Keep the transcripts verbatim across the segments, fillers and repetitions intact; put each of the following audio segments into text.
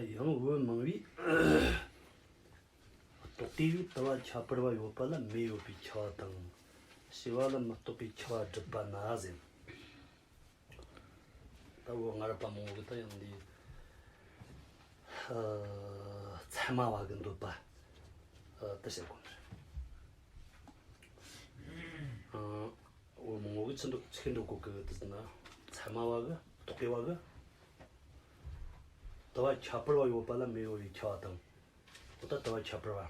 ཡང་བོད་མང་བས། རྟོག་གེ་བས་དུ་བ་ཁྱད་པར་བ་ཡོད་པ་ལ་མེ་ཡོད་པའི་ཁྱབ་པ་དང་། བྱེ་བ་ལ་མི་རྟོགས་པའི་ཁྱབ་པ་སྒྲུབ་པ་ན་ཟེར། ད་བོད་སྔ་རབས་པ་མང་བོ་གིས་ད་ཡང་འདི། ཨ། ཚད་མ་བ་གི་འདོད་པ། ཨ། དེ་བཤད་གོ་ནི་རེད། ཨ། བོད་མང་བོ་གིས་ཆི་འདོད། ཆི་འདོད་གོ་གི་དེ་ཟེར་ན། ཚད་མ་བ་གིས། རྟོག་གེ་བ་གིས། དུ་བ་ཁྱད་པར་བ་ཡོད་པ་ལ་མེ་ཡོད་པའི་ཁྱབ་པ་དང་། འོ་ད་དུ་བ་ཁྱད་པར་བ།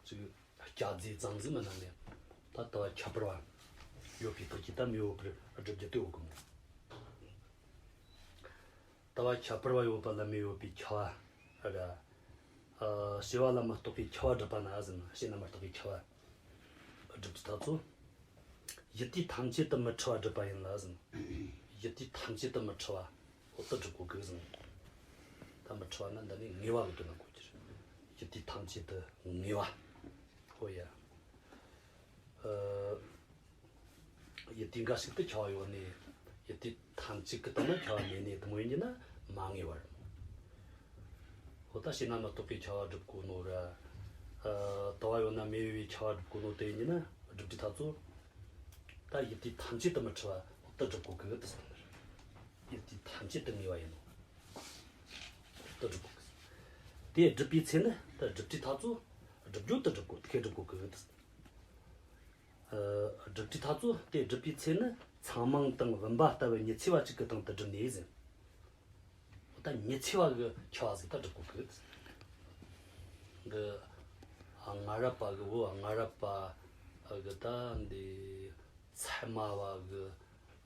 ཅིག་སྐྱ་རྫས་ཙམ་ཟིག་མིན་ན་ནས། ད་དུ་བ་ཁྱད་པར་བ་ཡོད་པའི་རྟགས་ཀྱིས་ད་མེ་ཡོད་པར་སྒྲུབ་རྒྱུ་དེ་ཡོད་གི་མོ། དུ་བ་ཁྱད་པར་བ་ཡོད་པ་ལ་མེ་ཡོད་པའི་ཁྱབ་པ་ར། ཨ། བྱེ་བ་ལ་མི་རྟོགས་པའི་ཁྱབ་པ་སྒྲུབ་པ་ན་ཟེར་ན། བྱས་ན་མི་རྟག་པའི་ཁྱབ་པ་སྒྲུབ་ཀྱི་ཐག་ཚོ། ཡུལ་དུས་ཐམས་ཅད་དུ་མི་འཁྲུལ་བ་སྒྲུབ་པ་ཡིན་ལ་ཟེར། ཡུལ་དུས་ཐམས་ཅད་དུ་མི་འཁྲུལ་བ། འོ་དེ་སྒྲུབ་གོ་གི་ཟེར། ད་མི་འཁྲུལ་བ་ན་འདི་ནས་ངེས་པ་གི་དོན་ན་གོ་རྒྱུ་རེད། ཡུལ་དུས་ཐམས་ཅད་དུ་ངེས་པ། འོ་ཡ། ཨ། ཡུལ་དུས་འགའ་ཞིག་ཏུ་ཁྱབ་པ་ཡོད་ནས། ཡུལ་དུས་ཐམས་ཅད་ཀྱི་སྟེང་ན་ཁྱབ་པ་མེད་ནས་དེ་མོ་ཡིན་གྱི་ན་མ་ངེས་པ་རེད། འོ་ད་བྱས་ན་མི་རྟག་པའི་ཁྱབ་པ་སྒྲུབ་གོ་ནོ་ར། ཨ། དུ་བ་ཡོད་ན་མེ་ཡོད་པའི་ཁྱབ་པ་སྒྲུབ་གོ་ནོ་དེ་ཡིན་གྱི་ན་སྒྲུབ་རྒྱུ་ཐག་ཚོ། ད་ཡུལ་དུས་ཐམས་ཅད་དུ་མི་འཁྲུལ་བ་འོ་དེ་སྒྲུབ་གོ་གི་དེ་ཟེར་ནི་རེད། ཡུལ་དུས་ཐམས་ཅད་དུ་ངེས་པ་ཡིན་ནོ། དེ་སྒྲུབ་གོ་གི། དེ་སྒྲུབ་པའི་ཚེ་ནི་ད་སྒྲུབ་རྒྱུའི་ཐག་ཚོ། སྒྲུབ་རྒྱུ་དེ་སྒྲུབ་གོ། དེ་སྒྲུབ་གོ་གི། ཨ། སྒྲུབ་རྒྱུའི་ཐག་ཚོ་དེ་སྒྲུབ་པའི་ཚེ་ནི་ཚང་མིང་དང་བུམ་པ་ལྟ་བུ་ཉི་ཚེ་བ་གཅིག་གི་སྟེང་དུ་སྒྲུབ་ནས་ཟེར། ད་ཉི་ཚེ་བ་གི་ཁྱབ་པ་ཟིག་ད་སྒྲུབ་གོ་གི། འདི། ཨ། སྔ་རབས་པ་གི། བོད་སྔ་རབས་པ་གི་ད་འདི་ཚད་མ་བ་གི།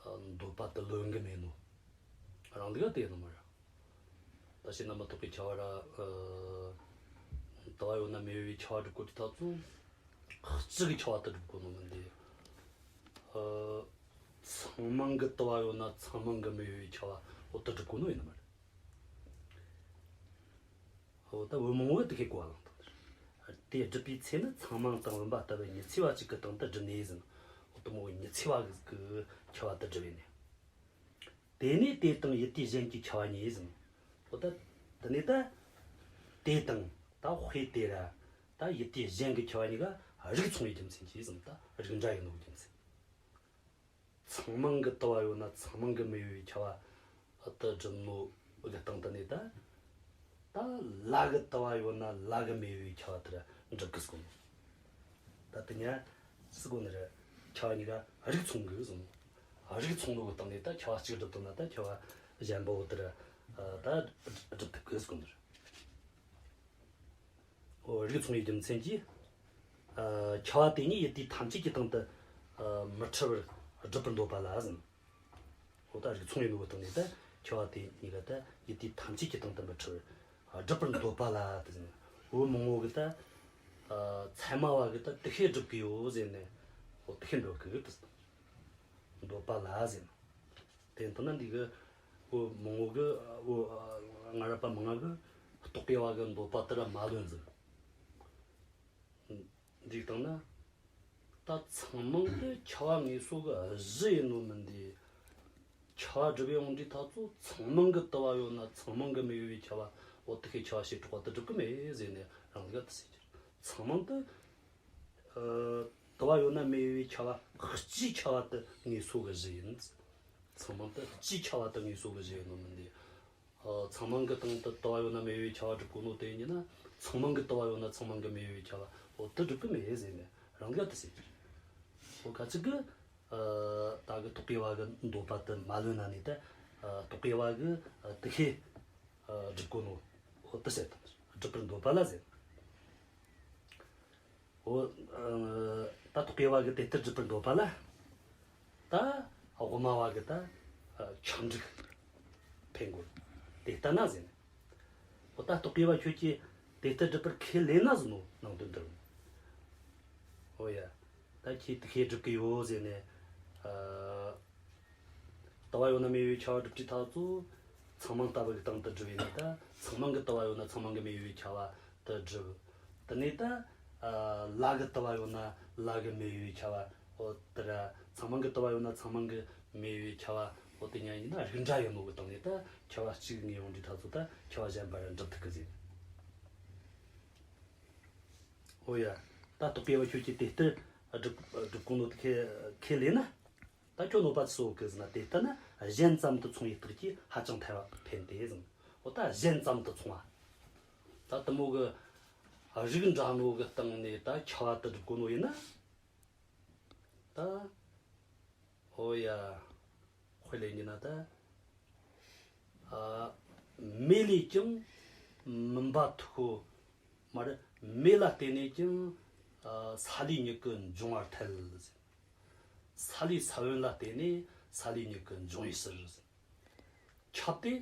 ཨ། འདོད་པ་དེ་ལོན་གི་མེད་ནོ། རང་འདི་ག་དེ་ནོ་མ་རེད། ད་བྱས་ན་མི་རྟག་པའི་ཁྱབ་པ་ར། ཨ། དུ་བ་ཡོད་ན་མེ་ཡོད་པའི་ཁྱབ་པ་སྒྲུབ་གོ་རྒྱུ་ཐག་ཚོ། སྤྱི་གི་ཁྱབ་པ་དེ་སྒྲུབ་གོ་ནོ་མིན་ཏེ། ཨ། ཚང་མིང་གི་དུ་བ་ཡོད་ན་ཚང་མིང་གི་མེ་ཡོད་པའི་ཁྱབ་པ་འོ་དེ་སྒྲུབ་གོ་ནོ་ཡིན་ནི་མ་རེད། འོ་ད་བོད་མང་བོ་དེ་ཁས་གོ་བ་བླངས་བཏང་། དེ་སྒྲུབ་པའི་ཚེ་ནི་ཚང་མིང་དང་བུམ་པ་ལྟ་བུ་ཉི་ཚེ་བ་གཅིག་གི་སྟེང་དུ་སྒྲུབ་ནས་ཟེར། འོ་དེ་མོ་ཉི་ཚེ་བ་གི་ཁྱབ་པ་དེ་སྒྲུབ་ཡིན་ནས། དེ་ནས་དེ་དང་ཡུལ་དུས་གཞན་གྱི་ཁྱབ་པ་གཉིས་ཟེར། འོ་ད་དེ་ནས་ད་དེ་དང་ད་དཔེ་དེ་ར་ད་ཡུལ་དུས་གཞན་གྱི་ཁྱབ་པ་གཉིས་ཀ་རིགས་མཚུངས་པའི་རྒྱུ་མཚན་གྱིས་ཟེར། ད་རིགས་འདྲ་ཡིན་ནོ་རྒྱུ་མཚན། ཚང་མིང་གི་དུ་བ་ཡོད་ན་ཚང་མིང་གི་མེ་ཡོད་པའི་ཁྱབ་པ་དེ་སྒྲུབ་ནོ་གི་སྟེང་དུ་ནས་ད། ད་ལ་གི་དུ་བ་ཡོད་ན་ལ་གི་མེ་ཡོད་པའི་ཁྱབ་པ་དེ་ར་འགྲུབ་གི་ཟེར་གོ་ནོ། ད་དེ་གཉིས་ཀ་ཟེར་གོ་ནི་རེད། ཁྱབ་པ་གཉིས་ཀ་རིགས་མཚུངས་གི་ཟེར་གོ་ནོ། རིགས་མཚུངས་ནོ་གི་སྟེང་ནས་ད་ཁྱབ་པ་གཅིག་སྒྲུབ་ཐུབ་ན་ད་ཁྱབ་པ་གཞན་པ་བོ་དེ་ར་ད་སྒྲུབ་ཐུབ་གི་ཟེར་གོ་ནི་རེད། འོ། རིགས་མཚུངས་པའི་རྒྱུ་མཚན་གྱིས། ཨ། ཁྱབ་པ་དེ་གཉིས་ཡུལ་དུས་ཐམས་ཅད་ཀྱི་སྟེང་དུ། ཨ། མི་འཁྲུལ་བར་སྒྲུབ་པར་འདོད་པ་ལ་ཟེར། འོ་ད་རིགས་མཚུངས་ཡིན་ནོ་གི་སྟེང་ནས་ད་ཁྱབ་པ་དེ་གཉིས་ཀ་ད་ཡུལ་དུས་ཐམས་ཅད་ཀྱི་སྟེང་དུ་མི་འཁྲུལ་བར་སྒྲུབ་པར་འདོད་པ་ལ་དེ་ཟེར། བོད་མང་བོ་གིས་ད། ཨ། ཚད་མ་བ་གིས་ད་དེ་ཤེས་སྒྲུབ་གི་ཡོད་ཟེར་ནས། འོ་དེ་ཤེས་འདོད་གི་དེ་ཟེར། འདོད་པ་ལ་ཟེར། དེ་ལྟ་ན་འདི་གི། བོད་མང་བོ་གིས། བོད་སྔ་རབས་པ་མང་ང་གིས་རྟོག་གེ་བ་གི་འདོད་པ་དེ་ར་མ་ལོན་ཟིག། འདི་བཏང་ན། ད་ཚང་མིང་དེ་ཁྱབ་པ་ངེས་སོ་གི་གཞི་ཡིན་ནོ་མིན་ཏེ། ཁྱབ་པ་སྒྲུབ་ཡོང་དུས་ཐག་ཚོ་ཚང་མིང་གི་དུ་བ་ཡོད་ན་ཚང་མིང་གི་མེ་ཡོད་པའི་ཁྱབ་པ། འོ་དེ་ཁས་ཁྱབ་པ་བྱེ་བྲག་པ་དེ་སྒྲུབ་གི་མེད་ཟེར་ནས་རང་ལུགས་དེ་ཟེར་གི། ཚང་མིང་དེ། ཨ། དུ་བ་ཡོད་ན་མེ་ཡོད་པའི་ཁྱབ་པ། སྤྱིའི་ཁྱབ་པ་དེ་ངེས་སོ་གི་གཞི་ཡིན། ཚང་མིང་དེ་སྤྱིའི་ཁྱབ་པ་དེ་ངེས་སོ་གི་གཞི་ཡིན་ནོ་མིན་ཏེ། ཨ། ཚང་མིང་གི་སྟེང་དུ་དུ་བ་ཡོད་ན་མེ་ཡོད་པའི་ཁྱབ་པ་སྒྲུབ་གོ་ནོ་དེ་ཡིན་ན། ཚང་མིང་གི་དུ་བ་ཡོད་ན་ཚང་མིང་གི་མེ་ཡོད་པའི་ཁྱབ་པ། འོ་དེ་སྒྲུབ་གི་མེད་ཟེར་ནས་རང་ལུགས་དེ་ཟེར་གི། འོ་ཁ་ཅིག་གིས། ཨ། ད་གི་རྟོག་གེ་བ་གི་འདོད་པ་དེ་མ་ལོན་ན་ནས་ད། ཨ། རྟོག་གེ་བ་གིས། ཨ། དེ་ཤེས། ཨ། སྒྲུབ་གོ་ནོ། འོ་དེ་ཟེར། སྒྲུབ་པར་འདོད་པ་ལ་ཟེར། འོ། ཨ། ད་རྟོག་གེ་བ་གིས་དེ་ལྟར་སྒྲུབ་པར་འདོད་པ་ལ། ད་དབུ་མ་བ་གིས་ད། ཨ། ཁྱབ་འཇུག་འཕེན་དགོས། དེ་ལྟ་ན་ཟེར་ནས། འོ་ད་རྟོག་གེ་བ་ཁྱོད་ཀྱིས་དེ་ལྟར་སྒྲུབ་པར་ཁས་ལེན་ན་ཟེར་ནོ་ནང་དོན་འདིར། འོ་ཡ། ད་ཁྱོས་དེ་ཤེས་སྒྲུབ་གི་ཡོད་ཟེར་ནས། ཨ། དུ་བ་ཡོད་ན་མེ་ཡོད་པའི་ཁྱབ་པ་སྒྲུབ་དུས་ཐག་ཚོ། ཚང་མིང་ལྟ་བུ་གི་སྟེང་དུ་སྒྲུབ་ཡིན་ན་ད་ཚང་མིང་གི་དུ་བ་ཡོད་ན་ཚང་མིང་གི་མེ་ཡོད་པའི་ཁྱབ་པ་དེ་སྒྲུབ། དེ་ནས་ད། ཨ། ལ་གི་དུ་བ་ཡོད་ན་ལ་གི་མེ་ཡོད་པའི་ཁྱབ་པ། འོ་དེ་ར་ཚང་མིང་གི་དུ་བ་ཡོད་ན་ཚང་མིང་གི་མེ་ཡོད་པའི་ཁྱབ་ འོ་དེ་ཉན་ཡིན་ན་རིགས་འདྲ་ཡིན་ནོ་གི་སྟེང་ནས་ད་ཁྱབ་པ་གཅིག་ངེས་ཡོང་དུས་ད་ཚོ་ད་ཁྱབ་པ་གཞན་པ་ར་འགྲུབ་ཐུབ་གི་ཟེར། འོ་ཡ། ད་རྟོག་གེ་བ་ཁྱོད་ཀྱིས་དེ་ལྟར་སྒྲུབ་སྒྲུབ་གོ་ནོ་དེ་ཁས་ཁས་ལེན་ན། ད་ཁྱོད་གནོད་པ་ཆི་ཡོད་གི་ཟེར་ན། དེ་ལྟར་ན་གཞན་ཙམ་དུ་མཚུངས་པའི་རྟགས་ཀྱིས་ཧ་ཅང་ཐལ་བ་འཕེན་ཏེ་ཟེར། འོ་ད་གཞན་ཙམ་དུ་མཚུངས་པ། ད་དེ་མོ་གི་རིགས་འདྲ་ནོ་གི་སྟེང་ནས་ད་ཁྱབ་པ་དེ་སྒྲུབ་གོ་ནོ་ཡིན་ན། ད། འོ་ཡ། དཔེ་ལེན་ཡིན་ན་ད། ཨ། མེ་ལས་ཀྱང་མུན་པ་འཐུག་གོ། མ་རེད། མེ་ལ་བརྟེན་ནས་ཀྱང་། ཨ། སཱ་ལུའི་མྱུ་གུ་འབྱུང་བར་ཐལ། སཱ་ལུའི་ས་བོན་ལ་བརྟེན་ནས་སཱ་ལུའི་མྱུ་གུ་འབྱུང་བའི་ཕྱིར། ཁྱབ་སྟེ།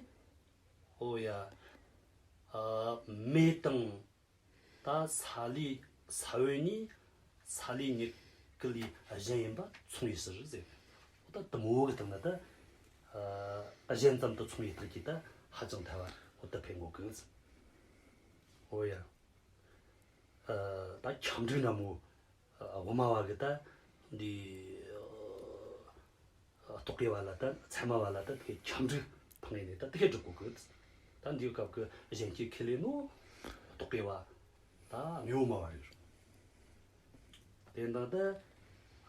འོ་ཡ། ཨ། མེ་དང་། ད་སཱ་ལུའི་ས་བོན་གཉིས་སཱ་ལུའི་མྱུ་གུ་ལས་གཞན་ཡིན་པ་མཚུངས་པའི་ཕྱིར་ཟེར། འོ་ད་དེ་མོ་གི་སྟེང་ན་ད། ཨ། གཞན་ཙམ་དུ་མཚུངས་པའི་རྟགས་ཀྱིས་ད་ཧ་ཅང་ཐལ་བ་འོ་ད་འཕེན་གོ་གི། འོ་ཡ། ཨ། ད་ཁྱབ་འཇུག་འདྲ་མོ། ཨ། དབུ་མ་བ་གི་ད་འདི། ཨ། རྟོག་གེ་བ་ལ་ད་ཚད་མ་བ་ལ་ད་དེ་ཁྱབ་འཇུག་འཕངས་ནས་ད་དེ་ཁས་སྒྲུབ་གོ་གི། ད་འདིའི་སྐབས་ཀྱི་གཞན་སྐྱེ་ཁས་ལེན་ནོ་རྟོག་གེ་བ་ད་དངོས་པོ་སྨྲ་བ་རེད། དེ་འདྲ་ད།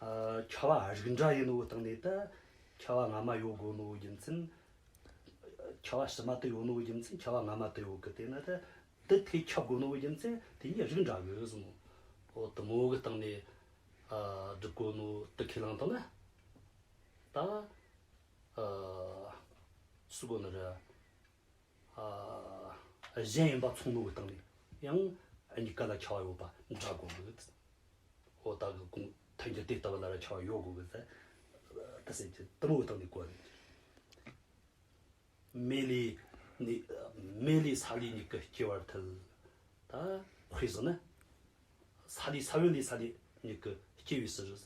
ཨ། ཁྱབ་པ་རིགས་འདྲ་ཡིན་ནོ་སྟེང་ནས་ད་ཁྱབ་པ་སྔ་མ་ཡོད་དགོས་ནོ་རྒྱུ་མཚན། ཁྱབ་པ་ཕྱི་མ་དེ་ཡོད་ནོ་རྒྱུ་མཚན་ཁྱབ་པ་སྔ་མ་དེ་ཡོད་གི། དེ་ན་ད་དེ་དེ་ཁྱབ་དགོས་ནོ་རྒྱུ་མཚན་དེ་གཉིས་རིགས་འདྲ་གི་ཟེར་ནོ། འོ་དེ་མོ་གི་སྟེང་ནས། ཨ། སྒྲུབ་གོ་ནོ་དེ་ཁས་བླངས་བཏང་ན། ད། ཨ། སུ་གོ་ནི་རེད། ཨ། གཞན་ཡིན་པ་མཚུངས་ནོ་གི་སྟེང་ནས་ཡང་གཉིས་ཀ་ལ་ཁྱབ་པ་ཡོད་པ་འདྲ་དགོས་གི། འོ་ད་གི་གོང་ཐལ་འགྱུར་དེ་ལྟ་བུ་ལ་ར་ཁྱབ་པ་ཡོད་དགོས་གི་ཟེར། ད་ཟེར་གྱི་དེ་མོ་གི་སྟེང་ནས་གོ་རེད། མེ་ལས་ནི། མེ་ལས་སཱ་ལུའི་མྱུ་གུ་སྐྱེ་བར་ཐལ། ད་དཔེ་བཞག་ན། སཱ་ལུའི་ས་བོན་ལས་སཱ་ལུའི་མྱུ་གུ་སྐྱེ་བའི་ཕྱིར།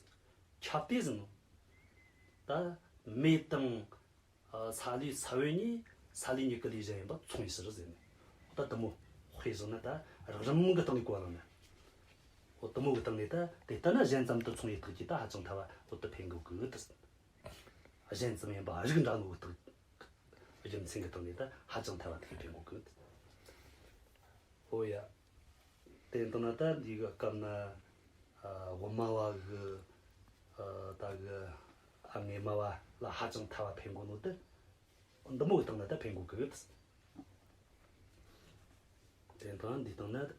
ཁྱབ་སྟེ་ཟེར་ནོ། ད་མེ་དང་། ཨ། སཱ་ལུའི་ས་བོན་གཉིས་སཱ་ལུའི་མྱུ་གུ་ལས་གཞན་ཡིན་པ་མཚུངས་པའི་ཕྱིར་ཟེར་ནས། འོ་ད་དེ་མོ་དཔེ་བཞག་ན་ད་རགས་རིམ་གི་སྟེང་ནས་གོ་བ་བླངས་ན། འོ་དེ་མོ་གི་སྟེང་ནས་ད་དེ་ལྟ་ན་གཞན་ཙམ་དུ་མཚུངས་པའི་རྟགས་ཀྱིས་ད་ཧ་ཅང་ཐལ་བ་འོ་དེ་འཕེན་གོ་གི་ད། གཞན་ཙམ་ཡིན་པ་རིགས་འདྲ་ནོ་གི་རྟགས། རྒྱུ་མཚན་གྱི་སྟེང་ནས་ད་ཧ་ཅང་ཐལ་བ་དེ་འཕེན་གོ་གི། འོ་ཡ། དེ་ལྟ་ན་ད་འདི་གི་སྐབས་ན། ཨ། དབུ་མ་བ་གི། ཨ། ད་གི། ཨ། དངོས་སྨྲ་བ་ལ་ཧ་ཅང་ཐལ་བ་འཕེན་གོ་ནོ་དེ། འདི་མོ་གི་སྟེང་ན་ད་འཕེན་གོ་གི། དེ་ལྟ་ན་འདི་སྟེང་ན། ཨ།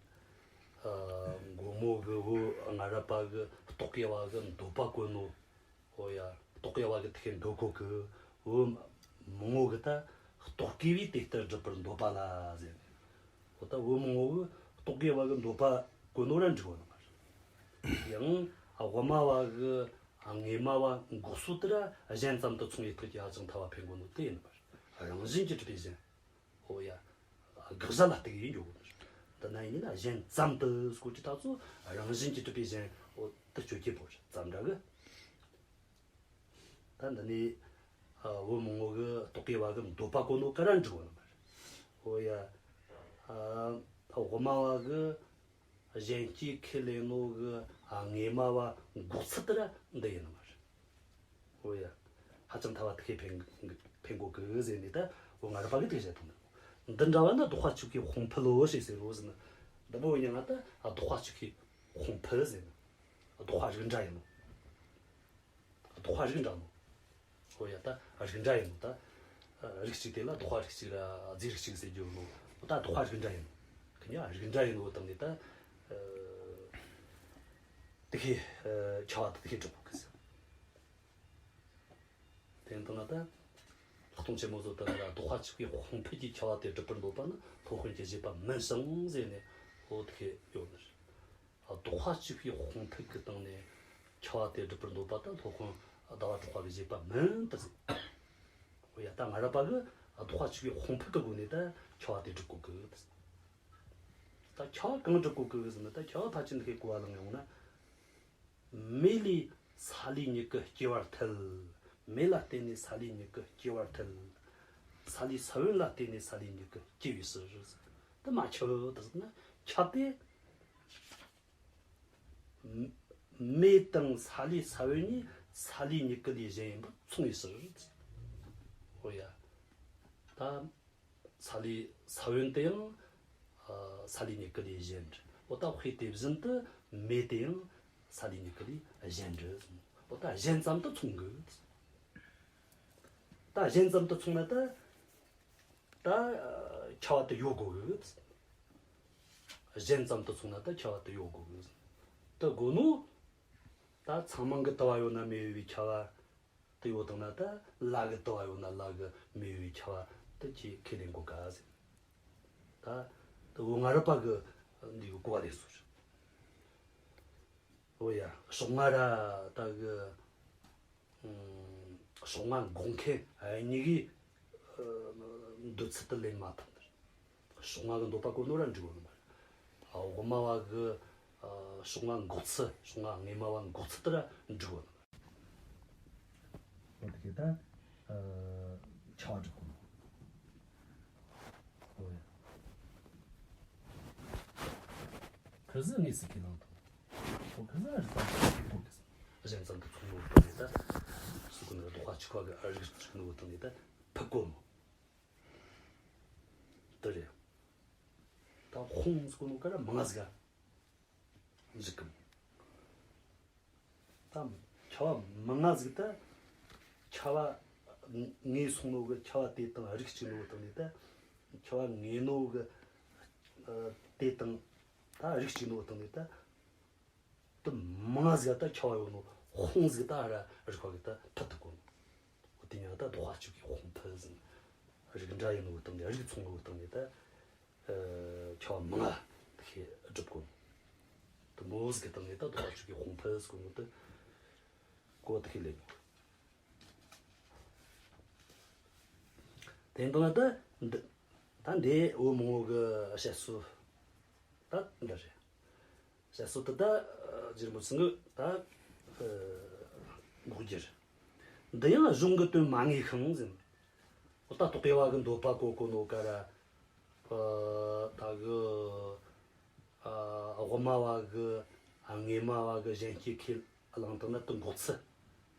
དགོང་མོ་གི་བུ་ང་ར་པ་གི་རྟོག་གེ་བ་གི་འདོད་པ་གོ་ནོ། འོ་ཡ། རྟོག་གེ་བ་གི་དེ་ཁས་འདོད་གོ་གི། བུ་མོ་གི་ད་རྟོག་གེ་བས་དེ་ལྟར་སྒྲུབ་པར་འདོད་པ་ལ་ཟེར། འོ་ད་བུ་མོ་གི་རྟོག་གེ་བ་གི་འདོད་པ་གོ་ནོ་ར་འགྲིག་གོ་ནི་མ་རེད། ཡང་དབུ་མ་བ་གི་དངོས་སྨྲ་བ་འགོག་སྲོལ་དེ་ར་གཞན་ཙམ་དུ་མཚུངས་པའི་རྟགས་ཀྱིས་ཧ་ཅང་ཐལ་བ་འཕེན་གོ་ནོ་དེ་ཡིན་ནི་མ་རེད། རང་བཞིན་གྱིས་གྲུབ་པའི་གཞན། འོ་ཡ། དགག་བྱ་ལ་གཏུག་གི་ཡིན་རྒྱུ་གོ་ནི་རེད། འདི་ན་ཡིན་ན་གཞན་ཙམ་དུ་སྐོར་གྱི་ད་ཚོ་རང་བཞིན་གྱིས་གྲུབ་པའི་གཞན་འོ་དེ་གཅོད་ཀྱི་བོ་རེད་ཙམ་འདྲ་གི། ད་འདི་ནས། ཨ། བུ་མོ་གི་རྟོག་གེ་བ་གི་འདོད་པ་གོ་ནོ་ག་ར་འགྲིག་གོ་ནི་མ་རེད། འོ་ཡ། ཨ། དབུ་མ་བ་གི་གཞན་སྐྱེ་ཁས་ལེན་ནོ་གི། ཨ། དངོས་སྨྲ་བ་འགོག་ཚུལ་དེ་ར་འདི་ཡིན་ནི་མ་རེད། འོ་ཡ། ཧ་ཅང་ཐལ་བ་དེ་ཁས་འཕེན་འཕེན་གོ་གི་ཟེར་ནས་ད་འོ་ང་ར་པ་གི་དེ་བཤད་ཐུབ་ནི། འདི་འདྲ་བ་ན་ལྡོག་པ་གཅིག་པའི་དཔང་ཕུ་ལོ་ཞེས་ཟེར་རོ་ཟེར་ན། འདི་མོ་ཡིན་ན་ད་ལྡོག་པ་གཅིག་པའི་དཔང་ཕུ་ཟེར་ན། ལྡོག་པ་རིགས་འདྲ་ཡིན་ནོ། ལྡོག་པ་རིགས་འདྲ་ནོ། འོ་ཡ། ད་རིགས་འདྲ་ཡིན་ནོ་ད། རིགས་གཅིག་དེ་ལ་ལྡོག་པ་རིགས་གཅིག་ར་རྫས་རིགས་གཅིག་ཟེར་རྒྱུ་ནོ། ད་ལྡོག་པ་རིགས་འདྲ་ཡིན་ནོ། ཁི་ཉ་རིགས་འདྲ་ཡིན་ནོ་དང་ནི་ད། དེ་ཁས་ཁྱབ་པ་དེ་ཁས་སྒྲུབ་དགོས་གི་ཟེར། དེ་ཡིན་དང་ན་ད། ལྷག་མཐོང་ཆེན་མོ་ཚོ་ད་ལ་ལྡོག་པ་གཅིག་པའི་དཔང་ཕུ་གི་ཁྱབ་པ་དེ་སྒྲུབ་པར་འདོད་པ་ནི་སློབ་དཔོན་གྱི་བཞེད་པ་མིན་ཞིང་ཟེར་ནས་འོ་དེ་ཁས་ཡོད་ནི་རེད། ལྡོག་པ་གཅིག་པའི་དཔང་ཕུ་གི་སྟེང་ནས་ཁྱབ་པ་དེ་སྒྲུབ་པར་འདོད་པ་དང་སློབ་དཔོན་ཟླ་བ་གྲགས་པ་གི་བཞེད་པ་མིན་ད་ཟེར། འོ་ཡ། ད་ང་ར་པ་གི་ལྡོག་པ་གཅིག་པའི་དཔང་ཕུ་གི་སྒོ་ནས་ད་ཁྱབ་པ་དེ་སྒྲུབ་དགོས་གི་ད་ཟེར། ད་ཁྱབ་པ་གང་སྒྲུབ་དགོས་གི་ཟེར་ན། ད་ཁྱབ་པ་ཕལ་ཆེར་འདི་ཁས་གོ་བ་བླངས་ཡོང་ན། མེ་ལས་སཱ་ལུའི་མྱུ་གུ་སྐྱེ་བར་ཐལ། མེ་ལ་བརྟེན་ནས་སཱ་ལུའི་མྱུ་གུ་སྐྱེ་བར་ཐལ། སཱ་ལུའི་ས་བོན་ལ་བརྟེན་ནས་སཱ་ལུའི་མྱུ་གུ་སྐྱེ་བའི་ཕྱིར། དེ་མ་ཁྱབ་ད་ཟེར་ན། ཁྱབ་སྟེ། མེ་དང་སཱ་ལུའི་ས་བོན་གཉིས་སཱ་ལུའི་མྱུ་གུ་ལས་གཞན་ཡིན་པ་མཚུངས་པའི་ཕྱིར། ཨོ་ཡ། ད་སཱ་ལུའི་ས་བོན་དེ་ཡང་ཨ་སཱ་ལུའི་མྱུ་གུ་ལས་གཞན་རེད། ཨོ་ད་དཔེ་དེ་བཞིན་དུ་མེ་དེ་ཡང་སཱ་ལུའི་མྱུ་གུ་ལས་གཞན་རེད། ཨོ་ད་གཞན་ཙམ་དུ་མཚུངས་གི། ད་གཞན་ཙམ་དུ་མཚུངས་ན་ད། ད་ཨ་ཁྱབ་པ་དེ་ཡོད་དགོས་གི། གཞན་ཙམ་དུ་མཚུངས་ན་ད་ཁྱབ་པ་དེ་ཡོད་དགོས་གི། དེ་དགོས་ནོ། ད་ཚང་མང་གི་དུ་བ་ཡོད་ན་མེ་ཡོད་པའི་ཁྱབ་པ་དེ་ཡོད་བཏང་ན། ད་ལ་གི་དུ་བ་ཡོད་ན་ལ་གི་མེ་ཡོད་པའི་ཁྱབ་པ་དེ་ཁྱེད་ཁས་ལེན་དགོས་ག་ཟེར། ད་དེ་བོད་སྔ་རབས་པ་གི་འདི་གི་གོ་བ་ལེན་སྲོལ་རེད། འོ་ཡ། ཕྱོགས་སྔ་ར་ད་གི། ཨ་ཕྱོགས་སྔ་འགོག་མཁན་གཉིས་ཀའི་ཨ་འདོད་ཚུལ་དེ་ལེན་མ་ཐུབ་ནི་རེད། ཕྱོགས་སྔ་གི་འདོད་པ་གོ་ནོ་ར་འགྲིག་གོ་ནི་མ་རེད། ཨ་དབུ་མ་བ་གི་ཨ་ཕྱོགས་སྔ་འགོག་ཚུལ། ཕྱོགས་སྔ་དངོས་སྨྲ་བ་འགོག་ཚུལ་དེ་ར་འགྲིག་གོ་ནི་མ་རེད། འོ་དེ་གི་ད་ཨ་ཁྱབ་པ་འགྲིག་གོ་ནོ། འོ་ཡ། ཁི་ཟི་དངོས་སུ་ཁས་བླངས་དང་། ཁོ་ཁི་ཟི་རིགས་ཙམ་གྱིས་ཁས་བླངས་གི། གཞན་ཙམ་དུ་མཚུངས་ནོ་བཏང་ནས་ད། སུ་གི་ནི་ལྡོག་པ་གཅིག་པ་གི་ཨ་རིགས་གཅིག་ནོ་བཏང་ནས་ད་ཕུད་གོ་ནོ། དེ་རེད། ད་དཔུང་ཟེར་གོ་ནོ་ག་ར་མང་ང་ཟིག་ག་འཇིག་གི། ད་ཁྱབ་པ་མང་ང་ཟིག་ད། ཁྱབ་པ་ངེས་སོང་ནོ་གི་ཁྱབ་པ་དེ་དང་རིགས་གཅིག་ནོ་བཏང་ནས་ད། ཁྱབ་པ་ངེས་ནོ་གི་ཨ་དེ་དང་ད་རིགས་གཅིག་ནོ་བཏང་ནས་ད། དེ་མང་ང་ཟིག་ད་ཁྱབ་པ་ཡོད་ནོ་དཔུང་ཟིག་ད་ར་རིགས་པ་གིས་ད་ཕུད་ཐུབ་གོ་ནོ། འོ་དེ་ཉིད་ད་ལྡོག་པ་གཅིག་གི་དཔུང་ཕུད་ཟེར། རིགས་འདྲ་ཡིན་ནོ་བཏང་ནས། རིགས་མཚུངས་ནོ་བཏང་ནས་ད། ཨ་ཁྱབ་པ་མང་ང་དེ་ཁས་སྒྲུབ་གོ་ནོ། དེ་མོ་ཟིག་གི་སྟེང་ནས་ད་ལྡོག་པ་གཅིག་གི་དཔུང་ཕུད་ཟེར་གོ་ནོ་དེ་གོ་བ་དེ་ཁས་ལེན་ནོ། དེ་ཡིན་དུས་ན་ད་འདི་ད་འདི་བོད་མང་བོ་གི་བཤད་སྲོལ་ད་འདི་རེད། བཤད་སྲོལ་དེ་ད་ཨ་རྗེ་རིན་པོ་ཆེ་གིས་ད་ཨ་འགོག་རྒྱུ་རེད། འདི་ཡང་གཞུང་གི་དོན་མ་ངེས་ཤིང་ཟེར། འོ་ད་རྟོག་གེ་བ་གི་འདོད་པ་གོ་གོ་ནོ་ག་ར། ཨ་ད་གི་ཨ་དབུ་མ་བ་གི་ཨ་དངོས་སྨྲ་བ་གི་གཞན་སྐྱེ་ཁས་བླངས་བཏང་ན་དེ་འགོག་ཚུལ།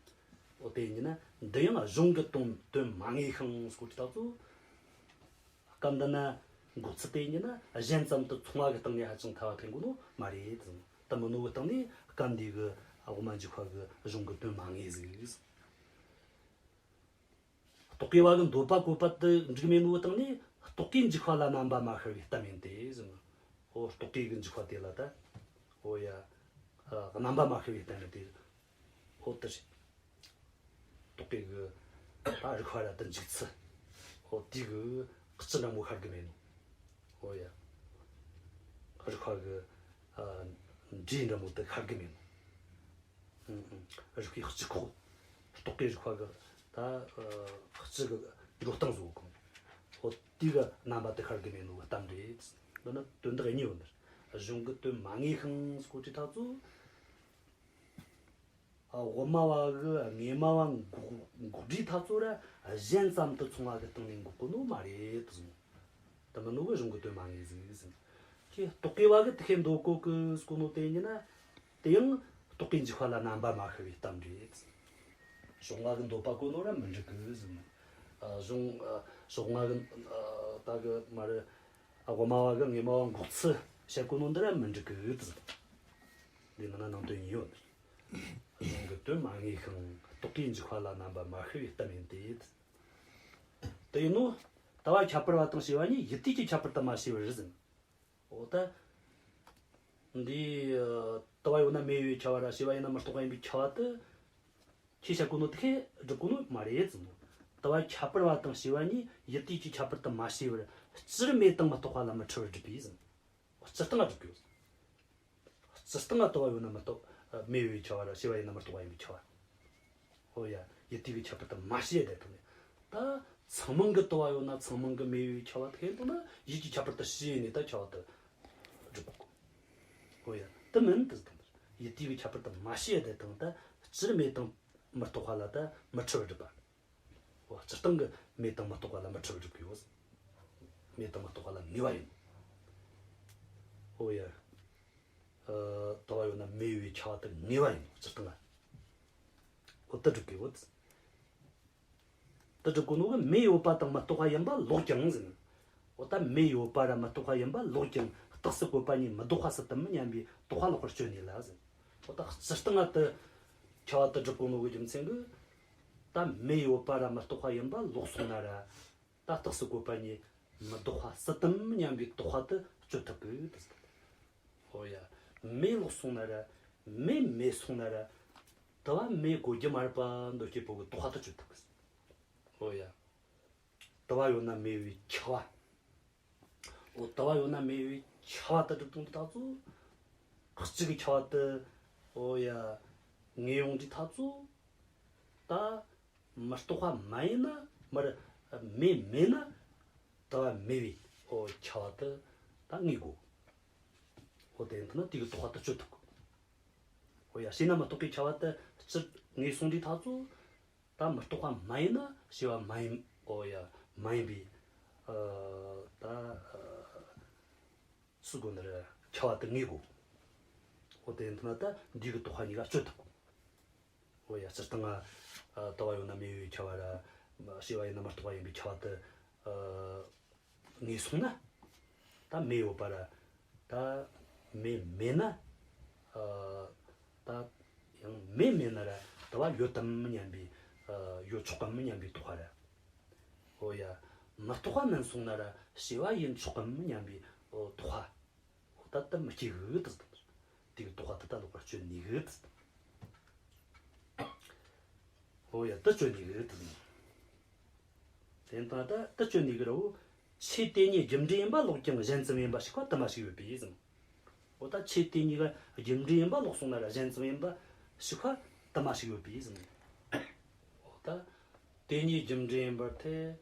འོ་དེ་ཡིན་ན་འདི་ཡང་གཞུང་གི་དོན་དོན་མ་ངེས་ཤིང་ཟེར་གོ་དུས་ད་ཚོ། སྐབས་འདི་ན་འགོག་ཚུལ་དེ་ཡིན་ན་གཞན་ཙམ་དུ་མཚུངས་པ་གི་སྟེང་ནས་ཧ་ཅང་ཐལ་བ་འཐེན་གོ་ནོ་མ་རེད་ཟེར། དེ་མིན་ནོ་གི་སྟེང་ནས་སྐབས་འདི་གི་དབུ་མ་འཇུག་པ་གི་གཞུང་གི་དོན་མ་ངེས་ཟིག། རྟོག་གེ་བ་གི་འདོད་པ་བཀོད་པ་དེ་འགྲིག་མེད་ནོ་གི་སྟེང་ནས་རྟོག་གེ་འཇུག་པ་ལ་རྣམ་པ་མ་ཤར་བའི་གཏམ་ཡིན་ཏེ་ཟེར། འོ་རྟོག་གེ་གི་འཇུག་པ་དེ་ལ་ད། འོ་ཡ། ཨ་རྣམ་པ་མ་ཤར་བའི་གཏམ་ཡིན་ཏེ། འོ་དེ་རེད། རྟོག་གེ་གི་ད་རིགས་པ་ར་དེ་འཇུག་ཚུལ། འོ་དེ་གི་སྤྱི་འདྲ་མོ་ཤར་གི་མེད་ནོ། འོ་ཡ། རིགས་པ་གི་ཨ་འབྲས་འདྲ་མོ་དེ་ཤར་གི་མེད་ནོ། ཨང་ཨང་། རིགས་པའི་སྤྱི་ཁོག་རྟོག་གེ་རིགས་པ་གི་ད་ཨ་སྤྱི་གི་འགྲོ་སྟངས་བཟོ་གོ། འོ་དེ་གི་རྣམ་པ་དེ་ཤར་གི་མེད་ནོ་གི་གཏམ་རེད། འདི་ན་དོན་དག་གཉིས་ཡོད་ནི། གཞུང་གི་དོན་མ་ངེས་ཤིང་ཟེར་གོ་དུས་ད་ཚོ། ཨ་དབུ་མ་བ་གི་དངོས་སྨྲ་བ་འགོག་འགོག་སྒྲའི་ཐག་ཚོད་ར་གཞན་ཙམ་དུ་མཚུངས་པ་གི་སྟེང་ནས་འགོག་གོ་ནོ་མ་རེད་ཟེར། དེ་མིན་ནོ་གི་གཞུང་གི་དོན་མ་ངེས་ཟིག་ཟེར། ཁྱེད་རྟོག་གེ་བ་གི་དེ་ཁས་འདོད་གོ་གི་ཟེར་གོ་ནོ་དེ་ཡིན་ན། དེ་ཡང་རྟོག་གེ་འཇུག་པ་ལ་རྣམ་པ་མ་ཤར་བའི་གཏམ་རེད། ཕྱོགས་སྔ་གི་འདོད་པ་གོ་ནོ་ར་མི་འགྲིག་གི་ཟེར། ཨ་གཞུང་ཨ་ཕྱོགས་སྔ་གི་ཨ་ད་གི་མ་རེད། ཨ་དབུ་མ་བ་གི་དངོས་སྨྲ་བ་འགོག་ཚུལ་བཤད་གོ་ནོ་འདི་ར་མི་འགྲིག་གི་ཟེར། འདི་ནང་ན་ནང་དོན་གཉིས་ཡོད། གཞུང་གི་དོན་མ་ངེས་ཤིང་རྟོག་གེ་འཇུག་པ་ལ་རྣམ་པ་མ་ཤར་བའི་གཏམ་ཡིན་ཏེ། དེ་ཡིན་ནོ། དུ་བ་ཁྱད་པར་བ་དང་བྱས་པ་གཉིས་ཡུལ་དུས་ཀྱི་ཁྱད་པར་དུ་མ་བྱས་པར་ཟེར། འོ་ད། འདི་ཨ་དུ་བ་ཡོད་ན་མེ་ཡོད་པའི་ཁྱབ་པ་ར། བྱས་པ་ཡིན་ན་མི་རྟག་པ་ཡིན་པའི་ཁྱབ་པ་དེ། ཁྱེད་བཤད་གོ་ནོ་དེ་ཁས་སྒྲུབ་གོ་ནོ་མ་རེད་ཟེར་ནོ། དུ་བ་ཁྱད་པར་བ་དང་བྱས་པ་གཉིས་ཡུལ་དུས་ཀྱི་ཁྱད་པར་དུ་མ་བྱས་པར་སྤྱིར་མེ་དང་མི་རྟག་པ་ལ་མི་འཁྲུལ་བར་སྒྲུབ་པས་ཟེར། སྤྱིར་བཏང་ལ་སྒྲུབ་དགོས། སྤྱིར་བཏང་ལ་དུ་བ་ཡོད་ན་མི་རྟག་ཨ་མེ་ཡོད་པའི་ཁྱབ་པ་ར། བྱས་པ་ཡིན་ན་མི་རྟག་པ་ཡིན་པའི་ཁྱབ་པ། ཨོ་ཡ། ཡུལ་དུས་ཀྱི་ཁྱད་པར་དུ་མ་བྱས་བསྡད་བཏང་ནས། ད་ཚང་མང་གི་དུ་བ་ཡོད་ན་ཚང་མང་གི་མེ་ཡོད་པའི་ཁྱབ་པ་དེ་ཁས་འདོད་ན་ཡུལ་གྱི་ཁྱད་པར་དུ་བྱས་ནས་ད་ཁྱབ་པ་དེ་སྒྲུབ་དགོས། ཨོ་ཡ། དེ་མིན་དེ་ཟེར། ཡུལ་དུས་ཀྱི་ཁྱད་པར་དུ་མ་བྱས་བསྡད་བཏང་ད་སྤྱིར་མེ་དང་མི་རྟག་པ་ལ་ད་མི་འཁྲུལ་བར་སྒྲུབ་པ། འོ་སྤྱིར་བཏང་གི་མེ་དང་མི་རྟག་པ་ལ་མི་འཁྲུལ་བར་སྒྲུབ་དགོས། མེ་དང་མི་རྟག་པ་ལ་ངེས་པ་ཡིན། འོ་ཡ། ཨ་དུ་བ་ཡོད་ན་མེ་ཡོད་པའི་ཁྱབ་པ་དེ་ངེས་པ་ཡིན། སྤྱིར་བཏང་ལ། འོ་དེ་སྒྲུབ་དགོས། དེ་སྒྲུབ་གོ་ནོ་གི་མེ་ཡོད་པ་དང་མི་རྟག་པ་ཡིན་པ་ལོག་ཀྱང་ཟེར། འོ་ད་མེ་ཡོད་པ་ར་མི་རྟག་པ་ཡིན་པ་ལོག་ཀྱང་རྟགས་སུ་བཀོད་པ་གཉིས་མི་ལྡོག་པ་སྲིད་དམ་སྙམ་པའི་རྟོག་པ་ལོག་པར་གཅོད་ནུས་ལ་ཟེར། འོ་ད་སྤྱིར་བཏང་ང་དེ་ཁྱབ་པ་དེ་སྒྲུབ་གོ་ནོ་གི་རྒྱུ་མཚན་གྱིས། ད་མེ་ཡོད་པ་ར་མི་རྟག་པ་ཡིན་པ་ལོག་སོང་ན་ར། ད་རྟགས་སུ་བཀོད་པ་གཉིས་མི་ལྡོག་པ་སྲིད་དམ་སྙམ་པའི་རྟོག་པ་དེ་གཅོད་ཐུབ་གི་དེ་ཟེར། ཨོ་ཡ། མེ་ལོག་སོང་ན་ར། མེ་མེད་སོང་ན་ར། དུ་བ་མེད་དགོས་རྒྱུ་མ་རེད་པ་འདོད་སྐྱེ་པོ་གི་རྟོག་པ་དེ་གཅོད་ཐུབ་གི། ཨོ་ཡ། དུ་བ་ཡོད་ན་མེད་པའི་ཁྱབ་པ། ཨོ་དུ་བ་ཡོད་ན་མེད་པའི་ཁྱབ་པ་དེ་སྒྲུབ་སྟངས་དེ་ད་ཚོ། གཅིག་གི་ཁྱབ་པ་དེ། ཨོ་ཡ། ངེས་ཡོང་དུས་ད་ཚོ། ད། མི་རྟག་པ་མ་ཡིན་ན་མར་མེ་མེད་ན་དུ་བ་མེད་པའི་ཨོ་ཁྱབ་པ་དེ་ད་ངེས་དགོས། ཨོ་དེ་ཡིན་ན་དེ་གི་རྟོག་པ་དེ་གཅོད་ཐུབ་དགོས། ཨོ་ཡ། བྱས་ན་མི་རྟག་པའི་ཁྱབ་པ་དེ་སྤྱིར་ངེས་སོང་དུས་ད་ཚོ། ད་མི་རྟག་པ་མ་ཡིན་ན་བྱས་པ་མ་ཡིན། ཨོ་ཡ། མ་ཡིན་པའི་ཨ་ད་ཨ་སུ་དགོས་ནི་རེད། ཁྱབ་པ་དེ་ངེས་དགོས། ཨོ་དེ་ཡིན་ན་ད་འདི་གི་རྟོག་པ་གཉིས་ཀ་གཅོད་ཐུབ་དགོས། འོ་ཡ། སྤྱིར་བཏང་ང་། ཨ། དུ་བ་ཡོད་ན་མེ་ཡོད་པའི་ཁྱབ་པ་ར། བྱས་པ་ཡིན་ན་མི་རྟག་པ་ཡིན་པའི་ཁྱབ་པ་དེ། ཨ། ངེས་སོང་ན། ད་མེ་ཡོད་པ་ར། ད་མེ་མེད་ན། ཨ། ད་ཡང་མེ་མེད་ན་ར་དུ་བ་ཡོད་དམ་སྙམ་པའི། ཨ། ཡོད་ཆོག་གམ་སྙམ་པའི་རྟོག་པ་ར། འོ་ཡ། མི་རྟག་པ་མིན་སོང་ན་ར་བྱས་པ་ཡིན་ཆོག་གམ་སྙམ་པའི། ཨོ། རྟོག་པ། ད་ལྟ་མི་སྐྱེ་གི་དེ་ཟེར། དེ་གི་རྟོག་པ་དེ་ད་ལོག་པར་གཅོད་ནུས་གི་དེ་ཟེར། འོ་ཡ། དེ་གཅོད་ནུས་གི་དེ་ཟེར། དེ་ལྟ་ད་དེ་གཅོད་ནུས་གི་ར། འོ། ཆོས་དེ་གཉིས་རྒྱུ་འབྲས་ཡིན་པ་ལོག་ཀྱང་གཞན་ཙམ་ཡིན་པ་ཞིག་པ་དུ་མ་ཞིག་ཡོད་པས་ཟེར། འོ་ད་ཆོས་དེ་གཉིས་ཀ་རྒྱུ་འབྲས་ཡིན་པ་ལོག་སོང་ན་ར་གཞན་ཙམ་ཡིན་པ་ཞིག་པ་དུ་མ་ཞིག་ཡོད་པས་ཟེར། འོ་ད་དེ་གཉིས་རྒྱུ་འབྲས་ཡིན་པར་ཐལ།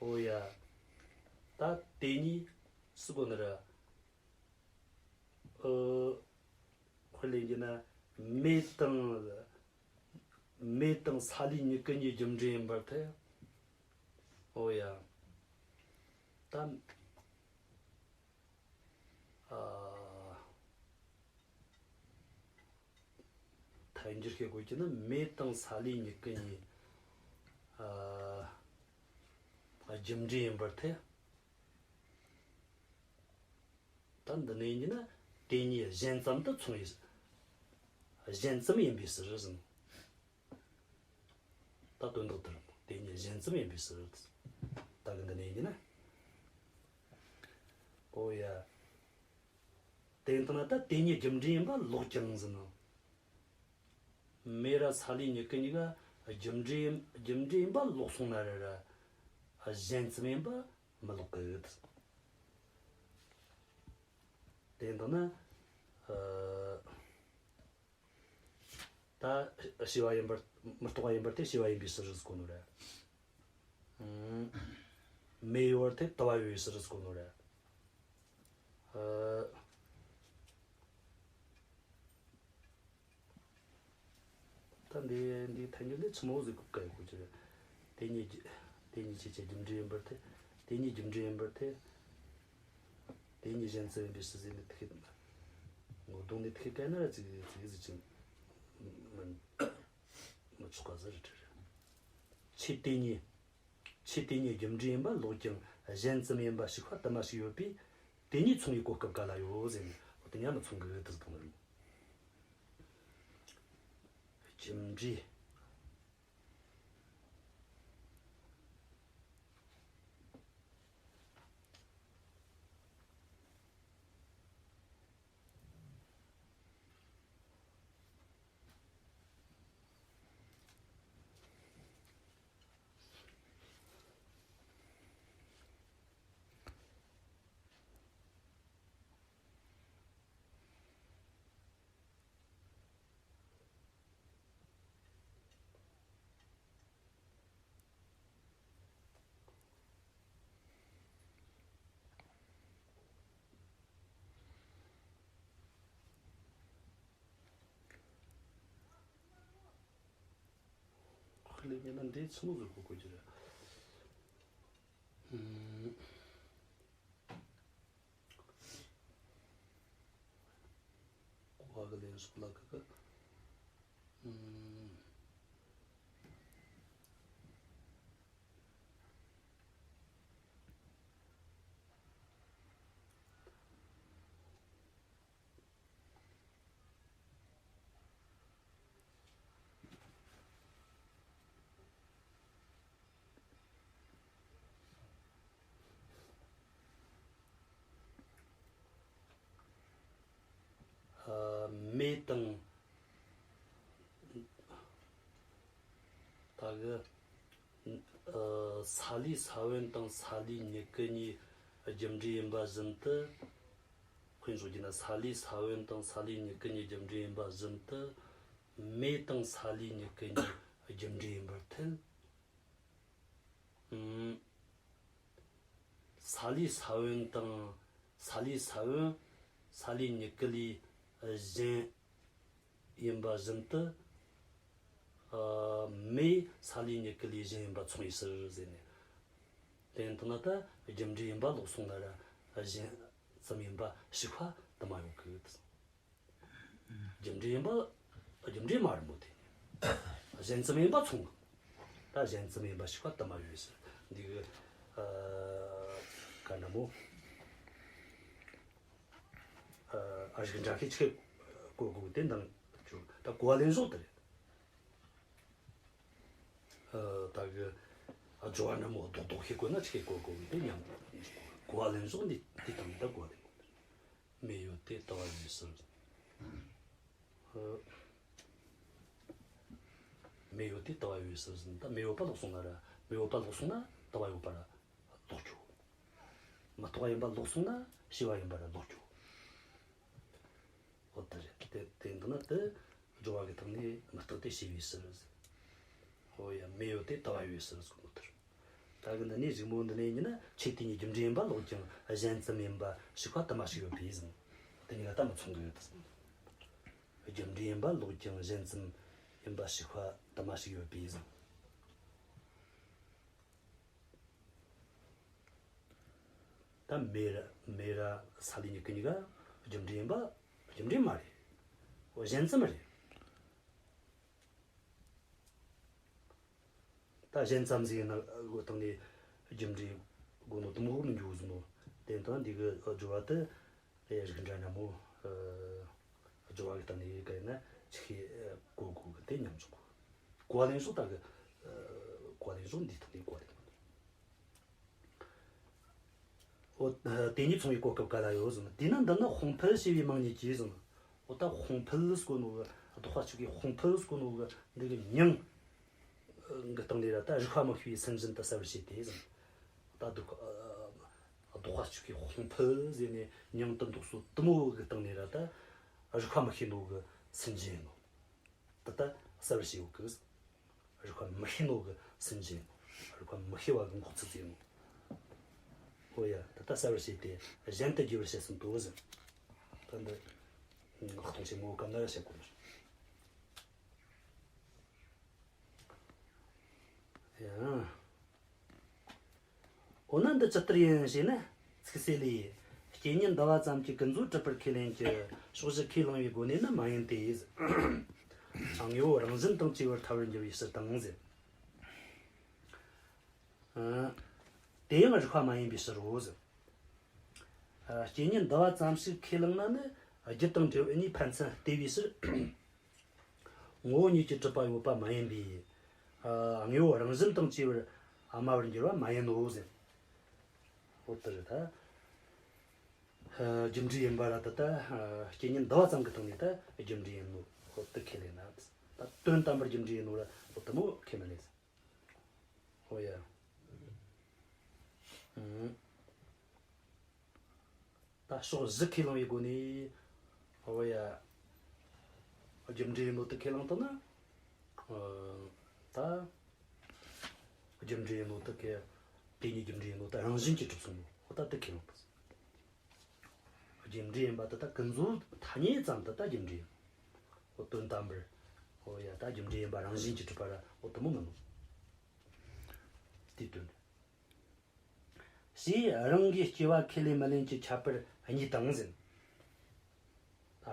འོ་ཡ། ད་དེ་གཉིས་སུ་གོ་ནི་ར། ཨོ། དཔེ་ལེན་རྒྱུ་ན་མེ་དང་། མེ་དང་སཱ་ལུའི་མྱུ་གུ་གཉིས་རྒྱུ་འབྲས་ཡིན་པར་ཐལ། ཨོ་ཡ། ད། ཨ། ཐལ་འགྱུར་བྱེད་དགོས་རྒྱུ་ན་མེ་དང་སཱ་ལུའི་མྱུ་གུ་གཉིས། ཨ། རྒྱུ་འབྲས་ཡིན་པར་ཐལ། ད་འདི་ནས་ཡིན་ན་དེ་གཉིས་གཞན་ཙམ་དུ་མཚུངས་ཡིན། གཞན་ཙམ་ཡིན་པའི་ཕྱིར་ཟེར། ད་དོན་དག་དེར་དེ་གཉིས་གཞན་ཙམ་ཡིན་པའི་ཕྱིར། ད་གི་འདི་ནས་ཡིན་ན། ཨོ་ཡ། དེ་ཡིན་ན་ད་དེ་གཉིས་རྒྱུ་འབྲས་ཡིན་པ་ལོག་ཀྱང་ཟེར་ན། མེ་ར་སཱ་ལུའི་མྱུ་གུ་གཉིས་ཀ་རྒྱུ་འབྲས་རྒྱུ་འབྲས་ཡིན་པ་ལོག་སོང་ན་ར་ར། གཞན་ཙམ་ཡིན་པ་མི་ལོག་གི། དེ་ཡིན་ན། ཨ། ད་བྱས་པ་ཡིན་པར། མི་རྟག་པ་ཡིན་པར་ཐལ། བྱས་པ་ཡིན་པའི་ཕྱིར་ཟེར་གོ་ནོ་རེད། ཨུམ། མེ་ཡོད་པར་ཐལ། དུ་བ་ཡོད་པའི་ཕྱིར་ཟེར་གོ་ནོ་རེད། ཨ། ད་འདི་འདི་ཐལ་འགྱུར་འདི་ཆི་མོ་ཟིག་གོ་ག་ཡོད་གོ་རྒྱུ་རེད། དེ་གཉིས་རྒྱུ། དེ་གཉིས་ཆོས་ཅན། རྒྱུ་འབྲས་ཡིན་པར་ཐལ། དེ་གཉིས་རྒྱུ་འབྲས་ཡིན་པར་ཐལ། དེ་གཉིས་གཞན་ཙམ་ཡིན་པའི་ཕྱིར་ཟེར་ནས་ཐུག་གི། ངོ་གདོང་ནས་ཐུག་གི་ག་ན་ར་ཙིག་ཙིག་ཟིག་ཅིག་མི་མི་ཆོག་ག་ཟེར་རེད། ཆོས་དེ་གཉིས། ཆོས་དེ་གཉིས་རྒྱུ་འབྲས་ཡིན་པ་ལོག་ཀྱང་གཞན་ཙམ་ཡིན་པ་ཞིག་པ་དུ་མ་ཞིག་ཡོད་པས། དེ་གཉིས་མཚུངས་པའི་གོ་སྐབས་ག་ལ་ཡོད་ཟེར་ནས། འོ་དེ་གཉིས་མི་མཚུངས་གི་དེ་ཟེར་དང་རེད། རྒྱུ་འབྲས། ཁོ་ལས་ཉེ་ན་འདི་ཆི་མོ་ཟིག་གོ་གོ་རྒྱུ་རེད། ཨུམ། གོ་བ་གི་ལན་སོགས་ལ་གི་གི། ཨུམ། དེ་དང་། ད་གི། ཨ། སཱ་ལུའི་ས་བོན་དང་སཱ་ལུའི་མྱུ་གུ་གཉིས་རྒྱུ་འབྲས་ཡིན་པ་བཞིན་དུ། དཔེ་འཇོག་རྒྱུ་ན། སཱ་ལུའི་ས་བོན་དང་སཱ་ལུའི་མྱུ་གུ་གཉིས་རྒྱུ་འབྲས་ཡིན་པ་བཞིན་དུ། མེ་དང་སཱ་ལུའི་མྱུ་གུ་གཉིས་རྒྱུ་འབྲས་ཡིན་པར་ཐལ། ཨུམ། སཱ་ལུའི་ས་བོན་དང་། སཱ་ལུའི་ས་བོན་སཱ་ལུའི་མྱུ་གུ་ལས་གཞན་ཡིན་པ་བཞིན་དུ། ཨ། མེ་སཱ་ལུའི་མྱུ་གུ་ལས་གཞན་ཡིན་པ་མཚུངས་པའི་ཕྱིར་ཟེར་ནས། དེ་ཡིན་དུས་ན་ད་རྒྱུ་འབྲས་ཡིན་པ་ལོག་སོང་ན་ར། གཞན་ཙམ་ཡིན་པ་ཞིག་པ་དུ་མ་ཡོད་གི། རྒྱུ་འབྲས་ཡིན་པ་རྒྱུ་འབྲས་མ་རེད་མོ་དེ། གཞན་ཙམ་ཡིན་པ་མཚུངས་གི། ད་གཞན་ཙམ་ཡིན་པ་ཞིག་པ་དུ་མ་ཡོད་ཟེར། འདི་གི། ཨ། ག་འདྲ་མོ། ཨ། ཨ། རིགས་འདྲ་གི་ཆི་གོ་དགོས་དེ་འདང་ཆུ། ད་གོ་བ་ལེན་ཕྱོགས་དེ་རེད། ཨ། ད་གི། ཨ། སྦྱོར་བ་འདྲ་མོ་རྡོག་རྡོག་ཤེས་དགོས་ན་ཆི་གོ་དགོས་དེ་མཉམ། གོ་བ་ལེན་ཕྱོགས་འདི་འདི་དང་འདི་ད་གོ་བ་ལེན་དགོས། མེ་ཡོད་དེ་དུ་བ་ཡོད་ཕྱིར། ཨ། མེ་ཡོད་དེ་དུ་བ་ཡོད་ཕྱིར་ཟེར། ད་མེ་ཡོད་པ་ལོག་སོང་ན་ར། མེ་ཡོད་པ་ལོག་སོང་ན་དུ་བ་ཡོད་པ་ར་ལོག་རྒྱུ། མི་རྟག་པ་ཡིན་པ་ལོག་སོང་ན་ཤེས་པ་ཡིན་པ་ར་ལོག་རྒྱུ། འོ་དེ་རེད། དེ་དེ་འདི་ན་དེ་སྦྱོར་བ་གི་སྟེང་ནས་མི་རྟག་སྟེ་ཤེས་པའི་ཕྱིར་ཟེར། འོ་ཡ། མེ་ཡོད་དེ་དུ་བ་ཡོད་ཕྱིར་ཟེར་གོ་ནོ་དེ་རེད། ད་གི་འདི་ནས་གཞུག་མ་འདི་ནས་ཡིན་ན། ཆོས་དེ་གཉིས་རྒྱུ་འབྲས་ཡིན་པ་ལོག་ཀྱང་གཞན་ཙམ་ཡིན་པ་ཞིག་པ་དུ་མ་ཞིག་ཡོད་པས་ཟེར། དེ་གཉིས་ཀ་ད་མི་མཚུངས་གི་ཡོད་དེ་ཟེར། རྒྱུ་འབྲས་ཡིན་པ་ལོག་ཀྱང་གཞན་ཙམ་ཡིན་པ་ཞིག་པ་དུ་མ་ཞིག་ཡོད་པས་ཟེར། ད་མེ་ར་མེ་ར་སཱ་ལུའི་མྱུ་གུ་གཉིས་ཀ་རྒྱུ་འབྲས་ཡིན་པ་རྒྱུ་འབྲས་མ་རེད། འོ་གཞན་ཙམ་རེད། ད་གཞན་ཙམ་ཟིག་ཡིན་ན་གོ་སྟེང་ནས་རྒྱུ་འབྲས་གོ་ནོ་དུ་མོ་མི་འགྱུར་ཟིན་ནོ། དེ་ལྟ་འདི་གི་སྦྱོར་བ་དེ་རིགས་འདྲ་འདྲ་མོ། ཨ། སྦྱོར་བ་གི་སྟེང་ནས་ག་ཡིན་ན་ཆི་གི་གོ་དགོས་གི། དེ་མཉམ་འཇོག་གོ། གོ་བ་ལེན་ཕྱོགས་ད་གི། ཨ། གོ་བ་ལེན་ཕྱོགས་འདི་སྟེང་ནས་གོ་བ་ལེན། འོ། དེ་གཉིས་མཚུངས་པའི་གོ་སྐབས་ག་ལ་ཡོད་ཟེར་ན། དེས་ན་འདི་ནི་དཔུང་འཕུལ་ཞེས་པའི་མིང་ཉིད་ཀྱིས་ཟེར་ན། འོ་ད་དཔུང་འཕུལ་ཟེར་གོ་ནོ་གི། ལྡོག་པ་གཅིག་གི་དཔུང་འཕུལ་ཟེར་གོ་ནོ་གི་འདི་གི་མྱིང་གི་སྟེང་ནས་ར་ད་རིགས་པ་མི་ཤེས་པའི་སུན་འབྱིན་དེ་གསལ་བར་བྱས་ཏེ་ཟེར་ན། ད་ལྡོག་ལྡོག་པ་གཅིག་གི་དཔུང་འཕུལ་ཟེར་ནས་མྱིང་དེ་འདོགས་སོ་དུ་མོ་གི་སྟེང་ནས་ར་ད་རིགས་པ་མི་ཤེས་ནོ་གི་སུན་འབྱིན་ནོ། ད་ལྟ་གསལ་བར་བྱས་ཡོད་གི། རིགས་པ་མི་ཤེས་ནོ་གི་སུན་འབྱིན། རིགས་པ་མི་ཤེས་པ་གི་འགོག་ཚུལ་ཟེར་ནོ། ཨོ་ཡ། ད་ལྟ་གསལ་བར་བྱས་ཏེ་གཞན་དུ་བསྒྱུར་བར་བྱེད་ཟིན་ཏོ་ཟེར། ད་འདི་ངག་དབང་ཆེན་མོ་གི་སྐབས་ན་ར་བཤད་གོ་ནི་རེད། ཡ། འོ་ན་འདི་ཇི་ལྟར་ཡིན་ཞེ་ན། ཚིག་གསལ་ལས། རྐྱེན་ཉིད་འདུ་བ་ཙམ་གྱིས་ཀུན་རྫོབ་གྲུབ་པར་ཁས་ལེན་གྱི་ཕྱོགས་བཞི་ཁས་བླངས་པའི་སྒོ་ནས་ནི་མ་ཡིན་ཏེ། དངོས་པོ་རང་བཞིན་དང་བཅས་པར་ཐལ་བར་འགྱུར་བའི་ཕྱིར་དང་ཟེར། ཨ། དེ་ཡང་རིགས་པ་མ་ཡིན་པའི་ཕྱིར་རོ་ཟེར། ཨ། རྐྱེན་ཉིད་འདུ་བ་ཙམ་ཞིག་ཁས་བླངས་ན་ནི་རྒྱུ་དང་འབྲས་བུ་གཉིས་ཕན་ཚུན་བརྟེན་པའི་ཕྱིར། ངོ་བོ་ཉིད་ཀྱིས་གྲུབ་པ་ཡོད་པ་མ་ཡིན་པས། ཨ། དངོས་པོ་རང་བཞིན་དང་བཅས་པར་སྨྲ་བར་འགྱུར་བ་མ་ཡིན་ནོ་ཟེར། འོ་དེ་རེད་ད། ཨ། རྒྱུ་འབྲས་ཡིན་པ་ར་ད་ལྟ། ཨ། རྐྱེན་ཉིད་འདུ་བ་ཙམ་གྱི་སྟེང་ནས་ད་རྒྱུ་འབྲས་ཡིན་ནོ། འོ་དེ་ཁས་ལེན་ན། ད་དོན་དམ་པར་རྒྱུ་འབྲས་ཡིན་ནོ་ར་འོ་དེ་མོ་ཁས་མི་ལེན་ཟེར། འོ་ཡ། ཨུམ། ད་ཕྱོགས་བཞི་ཁས་བླངས་པའི་སྒོ་ནས། འོ་ཡ། རྒྱུ་འབྲས་ཡིན་ནོ་དེ་ཁས་བླངས་བཏང་ན། ཨ། ད་རྒྱུ་འབྲས་ཡིན་ནོ་དེ་ཁས། དེ་ཉིད་རྒྱུ་འབྲས་ཡིན་ནོ་དེ་རང་བཞིན་གྱིས་གྲུབ་སོང་ནོ། འོ་ད་དེ་ཁས་བླངས་བཏང་། རྒྱུ་འབྲས་ཡིན་པ་དེ་ད་ཀུན་རྫོབ་ཐ་སྙད་ཙམ་དེ་ད་རྒྱུ་འབྲས་ཡིན། འོ་དོན་དམ་པར། འོ་ཡ། ད་རྒྱུ་འབྲས་ཡིན་པ་རང་བཞིན་གྱིས་གྲུབ་པ་ར་འོ་དེ་མོ་མིན་ནོ། དེའི་དོན། ཞེས་རང་གི་སྐྱེ་བ་ཁས་ལེན་མི་ལེན་གྱི་ཁྱད་པར་གཉིས་དང་ཟེར།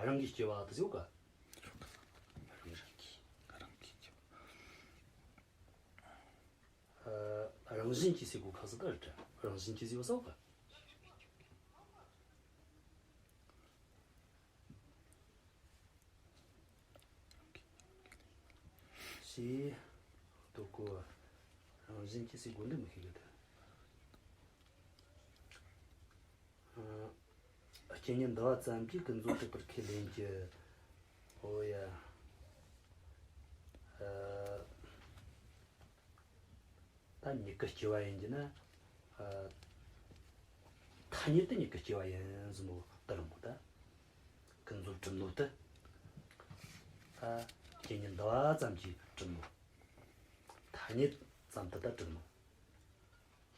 རང་གི་སྐྱེ་བ་དེ་ཟེར་ག། རང་རང་གི་རང་གི་སྐྱེ་བ། ཨ། རང་བཞིན་གྱིས་ཟེར་གོ་ཁ་ཟེར་ད་རེད། རང་བཞིན་གྱིས་ཟེར་བ་ཟེར་ག། ཞེས་དོ་གོ། རང་བཞིན་གྱིས་ཟེར་དགོས་འདུག་མི་ཤེས་གི་ད། ཨ། རྐྱེན་ཉིད་འདུ་བ་ཙམ་གྱིས་ཀུན་རྫོབ་གྲུབ་པར་ཁས་ལེན་གྱི། ཨོ་ཡ། ཨ། ད་མྱུ་གུ་སྐྱེ་བ་ཡིན་གྱི་ན། ཨ། ཐ་སྙད་དུ་མྱུ་གུ་སྐྱེ་བ་ཡིན་ཟེར་ནོ་དེ་རང་གོ། ད་ཀུན་རྫོབ་གྲུབ་ནོ་དེ། ད་རྐྱེན་ངན་འདུ་བ་ཙམ་གྱིས་གྲུབ་ནོ། ཐ་སྙད་ཙམ་དུ་ད་གྲུབ་ནོ།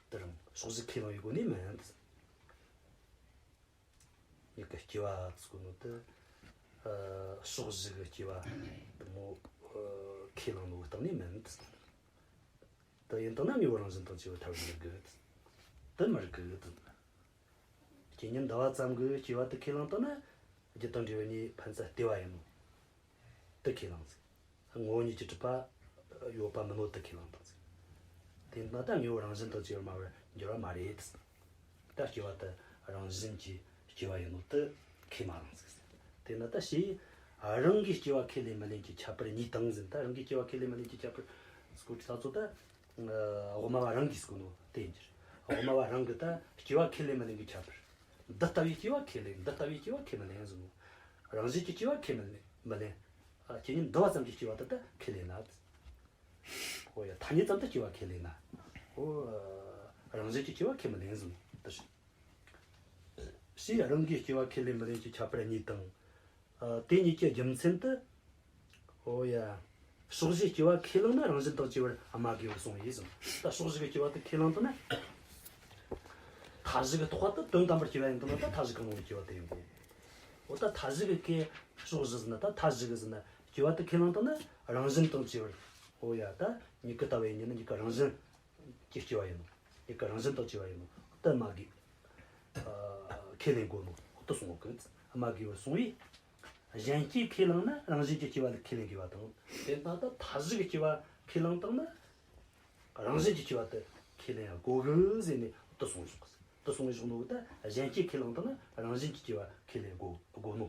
དེ་རང་ཕྱོགས་བཞི་ཁས་བླངས་པའི་སྒོ་ནས་མིན། མྱུ་གུ་སྐྱེ་བ་ཟེར་གོ་ནོ་དེ། ཨ། ཕྱོགས་བཞི་གི་སྐྱེ་བ་དེ་མོ། ཨ། ཁས་བླངས་ནོ་གི་སྟེང་ནས་མིན། དེ་ཡིན་དང་ན་དངོས་པོ་རང་བཞིན་དང་བཅས་པར་ཐལ་བར་འགྱུར་གི། དེ་མི་རིགས་གི། རྐྱེན་ངན་འདུ་བ་ཙམ་གྱི་སྐྱེ་བ་དེ་ཁས་བླངས་བཏང་ན། རྒྱུ་དང་འབྲས་བུ་གཉིས་ཕན་ཚུན་བལྟས་པ་ཡིན་ནོ་དེ་ཁས་བླངས་ཟིག། ངོ་བོ་ཉིད་ཀྱིས་གྲུབ་པ་ཡོད་པ་མིན་ནོ་དེ་ཁས་བླངས་བཏང་ཟིག། དེ་ན་ད་དངོས་པོ་རང་བཞིན་དང་བཅས་པར་སྨྲ་བར་འགྱུར་བ་མ་རེད། ད་སྐྱེ་བ་དེ་རང་བཞིན་གྱིས་སྐྱེ་བ་ཡིན་ནོ་དེ་ཁས་མ་བླངས་ཟིག། དེ་ན་ད་ཕྱིས་རང་གིས་སྐྱེ་བ་ཁས་ལེན་མི་ལེན་གྱི་ཁྱད་པར་གཉིས་དང་ཟེར། ད་རང་གིས་སྐྱེ་བ་ཁས་ལེན་མི་ལེན་གྱི་ཁྱད་པར་ཟེར་གོ་དུས་ད་ཚོ་ད། ཨ། དབུ་མ་པ་རང་གིས་ཟེར་གོ་ནོ་དེ་ཡིན་གྱི་རེད། དབུ་མ་པ་རང་གིས་ད་སྐྱེ་བ་ཁས་ལེན་མི་ལེན་གྱི་ཁྱད་པར། འདི་ལྟ་བུའི་སྐྱེ་བ་ཁས་ལེན། འདི་ལྟ་བུའི་སྐྱེ་བ་ཁས་མི་ལེན་ཟེར་ནོ། རང་བཞིན་གྱི་སྐྱེ་བ་ཁས་མི་ལེན། མི་ལེན། ཨ། རྐྱེན་ངན་འདུ་བ་ཙམ་གྱི་སྐྱེ་བ་དེ་ད་ཁས་ལེན་ན། ཨོ་ཡ། ཐ་སྙད་ཙམ་དུ་སྐྱེ་བ་ཁས་ལེན་ན། ཨོ། ཨ། རང་བཞིན་གྱི་སྐྱེ་བ་ཁས་མི་ལེན་ཟེར་ནོ་དེ་རེད། ཕྱིས་རང་གིས་སྐྱེ་བ་ཁས་ལེན་མི་ལེན་གྱི་ཁྱད་པར་གཉིས་དང་། ཨ། དེ་གཉིས་ཀྱི་རྒྱུ་མཚན་དེ། ཨོ་ཡ། ཕྱོགས་བཞིའི་སྐྱེ་བ་ཁས་བླངས་ན་རང་བཞིན་དང་བཅས་པར་སྨྲ་དགོས་པར་གསུངས་པས་ཟེར། ད་ཕྱོགས་བཞི་གི་སྐྱེ་བ་དེ་ཁས་བླངས་བཏང་ན། མཐའ་བཞི་གི་རྟོག་པ་དེ་དོན་དམ་པར་སྐྱེ་བ་ཡིན་བཏང་ན། ད་མཐའ་བཞི་གང་རུང་གི་སྐྱེ་བ་དེ་ཡིན་དགོས། ཨོ། ད་མཐའ་བཞི་གི་སྐད་ཕྱོགས་བཞི་ཟེར་ན། ད་མཐའ་བཞི་གི་ཟེར་ན་སྐྱེ་བ་དེ་ཁས་བླངས་བཏང་ན་རང་བཞིན་དང་བཅས་པར། ཨོ་ཡ། ད་མྱུ་གུ་ལྟ་བུ་ཡིན་ན་མྱུ་གུ་རང་བཞིན་གྱི་སྐྱེ་བ་ཡིན་ནོ། མྱུ་གུ་རང་བཞིན་དང་བཅས་པ་ཡིན་ནོ་དེ་སྨྲ་དགོས། ཨ། ཁས་ལེན་དགོས་ནོ་དེ་གསུངས་གི། སྨྲ་དགོས་པར་གསུངས་པས། གཞན་སྐྱེ་ཁས་བླངས་ན་རང་བཞིན་གྱི་སྐྱེ་བ་ལ་ཁས་ལེན་དགོས་པ་དང་། དེ་ལྟ་ད་མཐའ་བཞི་གི་སྐྱེ་བ་ཁས་བླངས་བཏང་ན་རང་བཞིན་གྱི་སྐྱེ་བ་དེ་ཁས་ལེན་ཡང་དགོས་གི་ཟེར་ནས་དེ་གསུངས་བཞག་གི། དེ་གསུངས་བཞག་ནོ་གི་ད་གཞན་སྐྱེ་ཁས་བླངས་བཏང་ན་རང་བཞིན་གྱི་སྐྱེ་བ་ཁས་ལེན་དགོས་དགོས་ནོ།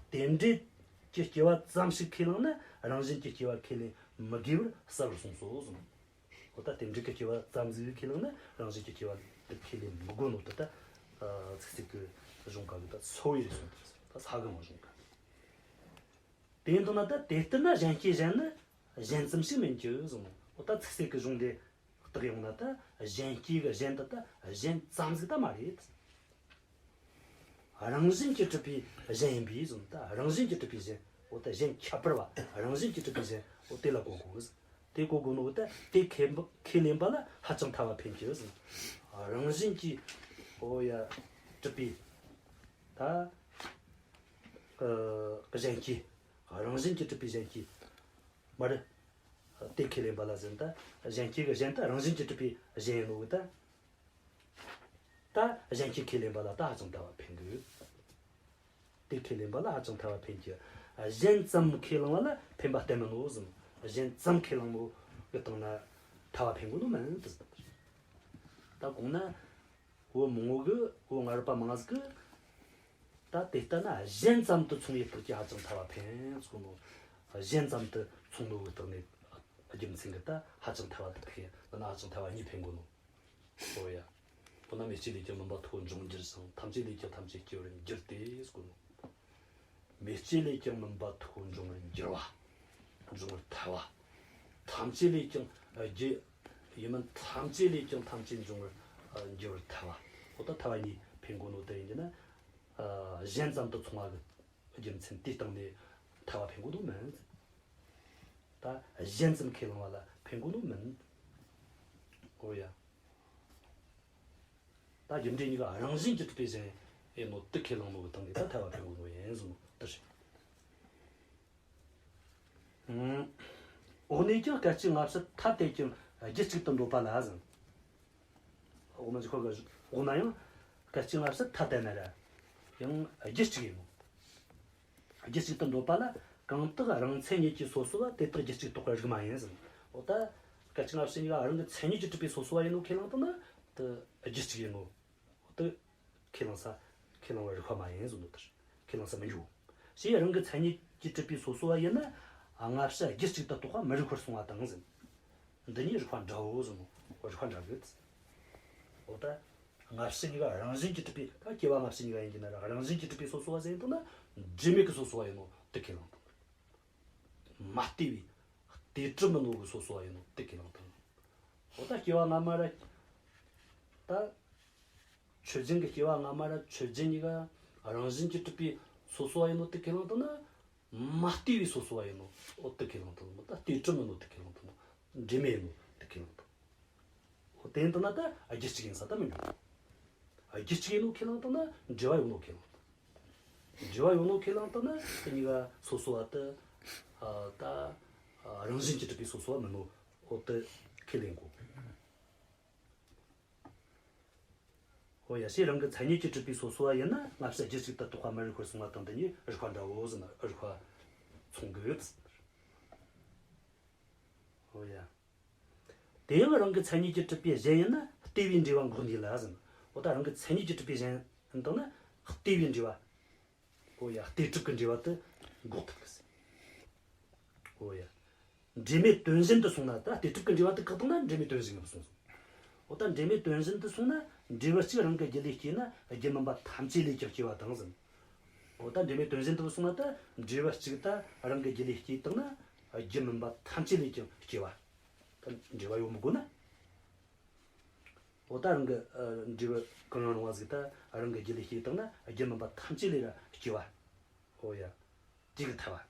རྟེན་འབྲེལ་གྱི་སྐྱེ་བ་ཙམ་ཞིག་ཁས་བླངས་ན་རང་བཞིན་གྱི་སྐྱེ་བ་ཁས་ལེན་མི་དགོས་པར་གསལ་བར་གསུངས་སོ་གསུངས། འོ་ད་རྟེན་འབྲེལ་གྱི་སྐྱེ་བ་ཙམ་ཟིག་ཁས་བླངས་ན་རང་བཞིན་གྱི་སྐྱེ་བ་དེ་ཁས་ལེན་མི་དགོས་ནོ་དེ་ད། ཨ། ཚིག་གཅིག་གི་གཞུང་ག་གི་ད་ཚོ་བའི་རིགས་སོང་། ད་ས་གི་མ་གཞུང་ག། དེ་ཡིན་དུས་ན་ད་དེ་ལྟར་ན་གཞན་སྐྱེ་གཞན་ནི་གཞན་ཙམ་ཞིག་མིན་གྱི་གསུངས། འོ་ད་ཚིག་གཅིག་གི་གཞུང་དེ་བརྟག་ཡོང་ན་ད་གཞན་སྐྱེ་གི་གཞན་དེ་ད་གཞན་ཙམ་ཟིག་ད་མ་རེད། རང་བཞིན་གྱིས་གྲུབ་པའི་གཞན་ཡིན་པས་ཟེར། ད་རང་བཞིན་གྱིས་གྲུབ་པའི་གཞན། འོ་ད་གཞན་ཁྱད་པར་བ་རང་བཞིན་གྱིས་གྲུབ་པའི་གཞན། འོ་དེ་ལ་གོ་དགོས། དེ་གོ་དགོས་ནོ། འོ་ད་དེ་ཁས་ཁས་ལེན་པ་ལ་ཧ་ཅང་ཐལ་བ་འཕེན་གྱི་ཟེར། རང་བཞིན་གྱིས། འོ་ཡ། གྲུབ་པའི། ད། ཨ། གཞན་སྐྱེ། རང་བཞིན་གྱིས་གྲུབ་པའི་གཞན་སྐྱེ། མ་རེད། དེ་ཁས་ལེན་པ་ལ་ཟེར། ད་གཞན་སྐྱེ་གི་གཞན་ད་རང་བཞིན་གྱིས་གྲུབ་པའི་གཞན་ཡིན་ནོ་གི་ད། ད་གཞན་སྐྱེ་ཁས་ལེན་པ་ལ་ད་ཧ་ཅང་ཐལ་བ་འཕེན་གི། དེ་ཁས་ལེན་པ་ལ་ཧ་ཅང་ཐལ་བ་འཕེན་གི། གཞན་ཙམ་ཁས་བླངས་པ་ལ་འཕེན་པ་གཏན་མིན་ནོ་ཟེར། གཞན་ཙམ་ཁས་བླངས་ནོ་གི་སྟེང་ན་ཐལ་བ་འཕེན་དགོས་ནོ་མིན་ཟེར། ད་གོང་ན་བོད་མང་བོ་གི། བོད་སྔ་རབས་པ་མང་ཟིག་གི། ད་དེ་ལྟ་ན་གཞན་ཙམ་དུ་མཚུངས་པའི་རྟགས་ཀྱིས་ཧ་ཅང་ཐལ་བ་འཕེན་ཟེར་གོ་ནོ། གཞན་ཙམ་དུ་མཚུངས་ནོ་གི་རྟགས་ནི་རྒྱུ་མཚན་གི་ད་ཧ་ཅང་ཐལ་བ་དེ་ཁས། འདི་ན་ཧ་ཅང་ཐལ་བ་གཉིས་འཕེན་གོ་ནོ། ཨོ་ཡ། འོ་ན་མེ་ལྕེ་ལས་ཀྱང་མུན་པ་མཐོ་འབྱུང་འགྱུར་ཞིང་། ཐམས་ཅད་ལས་ཀྱང་ཐམས་ཅད་སྐྱེ་བར་འགྱུར་ཏེ་ཟེར་གོ་ནོ། མེ་ལྕེ་ལས་ཀྱང་མུན་པ་མཐོ་འབྱུང་བར་འགྱུར་བ། འབྱུང་བར་ཐལ་བ། ཐམས་ཅད་ལས་ཀྱང་། ཨ། རྒྱུ། ཡིན་མིན་ཐམས་ཅད་ལས་ཀྱང་ཐམས་ཅད་འབྱུང་བར། ཨ། འགྱུར་བར་ཐལ་བ། འོ་ད་ཐལ་བ་གཉིས་འཕེན་གོ་ནོ་དེ་ཡིན་གྱི་ན། ཨ། གཞན་ཙམ་དུ་མཚུངས་པ་གི་རྒྱུ་མཚན་དེའི་སྟེང་ནས་ཐལ་བ་འཕེན་གོ་ནོ་མིན། ད་གཞན་ཙམ་ཁས་བླངས་པ་ལ་འཕེན་གོ་ནོ་མིན། ཨོ་ཡ། ད་རྒྱུ་འབྲས་གཉིས་ཀ་རང་བཞིན་གྱིས་གྲུབ་པའི་གཞན་ཡིན་ནོ་དེ་ཁས་བླངས་ནོ་གི་སྟེང་ནས་ད་ཐལ་བ་འཕེན་གོ་ནོ་ཡིན་ཟེར་ནོ་དེ་རེད། ཨང་། འོག་ནས་ཀྱང་སྐད་ཅིག་སྔ་ཕྱི་ཐ་དད་ཀྱང་རྒྱུད་གཅིག་ཏུ་འདོད་པ་ལ་ཟེར། འོག་མ་ཅིག་ཁོ་གི་འོག་ན་ཡང་སྐད་ཅིག་སྔ་ཕྱི་ཐ་དད་ན་ར་ཡང་རྒྱུད་གཅིག་ཡིན་ནོ། རྒྱུད་གཅིག་ཏུ་འདོད་པ་ལ། གང་དག་རང་མཚན་ཉིད་ཀྱིས་སོ་སོ་བ། དེ་དག་རྒྱུད་གཅིག་རྟོགས་པའི་རིགས་མ་ཡིན་ཟེར། འོ་ད་སྐད་ཅིག་སྔ་ཕྱི་གཉིས་ཀ་རང་གི་མཚན་ཉིད་ཀྱིས་གྲུབ་པའི་སོ་སོ་བ་ཡིན་ནོ་ཁས་བླངས་བཏང་ན་དེ་རྒྱུད་གཅིག་ཡིན་ནོ། འོ་དེ་ཁས་བླངས་ས། ཁས་བླངས་པར་རིགས་པ་མ་ཡིན་ཟེར་ནོ་དེ་རེད། ཁས་བླངས་ས་མི་འགྱུར། ཞེས་རང་གི་མཚན་ཉིད་ཀྱིས་གྲུབ་པའི་སོ་སོ་བ་ཡིན་ན། སྔ་ཕྱི་རྒྱུད་གཅིག་ཏུ་རྟོགས་པ་མི་རིགས་པར་གསུངས་པ་དང་ཟེར། འདི་གཉིས་རིགས་པ་འདྲའོ་ཟེར་ནོ། རིགས་པ་འདྲ་གི། འོ་ད་སྔ་ཕྱི་གཉིས་ཀ་རང་བཞིན་གྱིས་གྲུབ་པའི། ད་སྐྱེ་བ་སྔ་ཕྱི་གཉིས་ཀ་ཡིན་གྱི་ན་ར་རང་བཞིན་གྱིས་གྲུབ་པའི་སོ་སོ་བ་ཟེར་ཡིན་དུས་ན་འབྲེལ་མེད་ཀྱི་སོ་སོ་བ་ཡིན་ནོ། དེ་ཁས་བླངས་བཏང་། མ་ལྟོས་པའི་ལྟོས་གྲུབ་མིན་ནོ་གི་སོ་སོ་བ་ཡིན་ནོ་དེ་ཁས་བླངས་བཏང་། འོ་ད་སྐྱེ་བ་སྔ་མ་ར། ད་ཆོས་ཅན་གྱི་སྐྱེ་བ་སྔ་མ་ར་ཆོས་ཅན་གཉིས་ཀ་རང་བཞིན་གྱིས་གྲུབ་པའི་སོ་སོ་བ་ཡིན་ནོ་དེ་ཁས་བླངས་བཏང་ན། མ་ལྟོས་པའི་སོ་སོ་བ་ཡིན་ནོ། འོ་དེ་ཁས་བླངས་བཏང་ནོ། ད་ལྟོས་གྲུབ་མིན་ནོ་དེ་ཁས་བླངས་བཏང་ནོ། འབྲེལ་མེད་ཡིན་ནོ་དེ་ཁས་བླངས་བཏང་། འོ་དེ་ཡིན་བཏང་ན་ད་རྒྱུད་གཅིག་ཡིན་ས་ད་མི་འགྲོ། རྒྱུད་གཅིག་ཡིན་ནོ་ཁས་བླངས་བཏང་ན་འབྲེལ་བ་ཡོད་ནོ་ཁས་བླངས་བཏང་། འབྲེལ་བ་ཡོད་ནོ་ཁས་བླངས་བཏང་ན་དེ་གཉིས་ཀ་སོ་སོ་བ་དེ། ཨ། ད། ཨ། རང་བཞིན་གྱིས་གྲུབ་པའི་སོ་སོ་བ་མིན་ནོ། འོ་དེ་ཁས་ལེན་དགོས། འོ་ཡ། ཞེས་རང་གི་མཚན་ཉིད་ཀྱིས་གྲུབ་པའི་སོ་སོ་བ་ཡིན་ན། སྔ་ཕྱི་རྒྱུད་གཅིག་ཏུ་གཏོགས་པ་མི་རིགས་པར་གསུངས་པ་དང་འདི་གཉིས་རིགས་པ་འདྲ་བོ་ཟེར་ན་རིགས་པ་མཚུངས་གི་ཡོད། འོ་ཡ། དེ་ཡང་རང་གི་མཚན་ཉིད་ཀྱིས་གྲུབ་པའི་གཞན་ཡིན་ན་ལྟོས་པའི་འབྲེལ་བ་འགོག་ནུས་ལ་ཟེར། འོ་ད་རང་གི་མཚན་ཉིད་ཀྱིས་གྲུབ་པའི་གཞན་དང་ན་ལྟོས་པའི་འབྲེལ་བ། འོ་ཡ། ལྟོས་གྲུབ་ཀྱི་འབྲེལ་བ་དེ་འགོག་ཐུབ་གི་ཟེར། འོ་ཡ། འབྲེལ་མེད་དོན་བཞིན་དུ་སོང་ན། ད་ལྟོས་གྲུབ་ཀྱི་འབྲེལ་བ་དེ་བཀག་བཏང་ན་འབྲེལ་མེད་དོན་བཞིན་ཡིན་པར་སོང་ཟེར། འོ་ད་འབྲེལ་མེད་དོན་བཞིན་དུ་སོང་ན་འབྲས་བུ་གཅིག་རང་གི་རྒྱུ་ལས་སྐྱེས་ན་རྒྱུ་མིན་པ་ཐམས་ཅད་ལས་ཀྱང་སྐྱེ་བ་དང་ཟེར། འོ་ད་འབྲེལ་མེད་དོན་བཞིན་དུ་སོང་ན་ད་འབྲས་བུ་གཅིག་ད་རང་གི་རྒྱུ་ལས་སྐྱེས་བཏང་ན་རྒྱུ་མིན་པ་ཐམས་ཅད་ལས་ཀྱང་སྐྱེ་བ། ད་འབྲེལ་བ་ཡོད་མི་དགོས་ན། འོ་ད་རང་གི། ཨ། འབྲས་བུ་གང་ཡང་རུང་བ་ཟིག་ད་རང་གི་རྒྱུ་ལས་སྐྱེས་བཏང་ན་རྒྱུ་མིན་པ་ཐམས་ཅད་ལས་ར་སྐྱེ་བ། འོ་ཡ། དེ་གི་ཐལ་བ།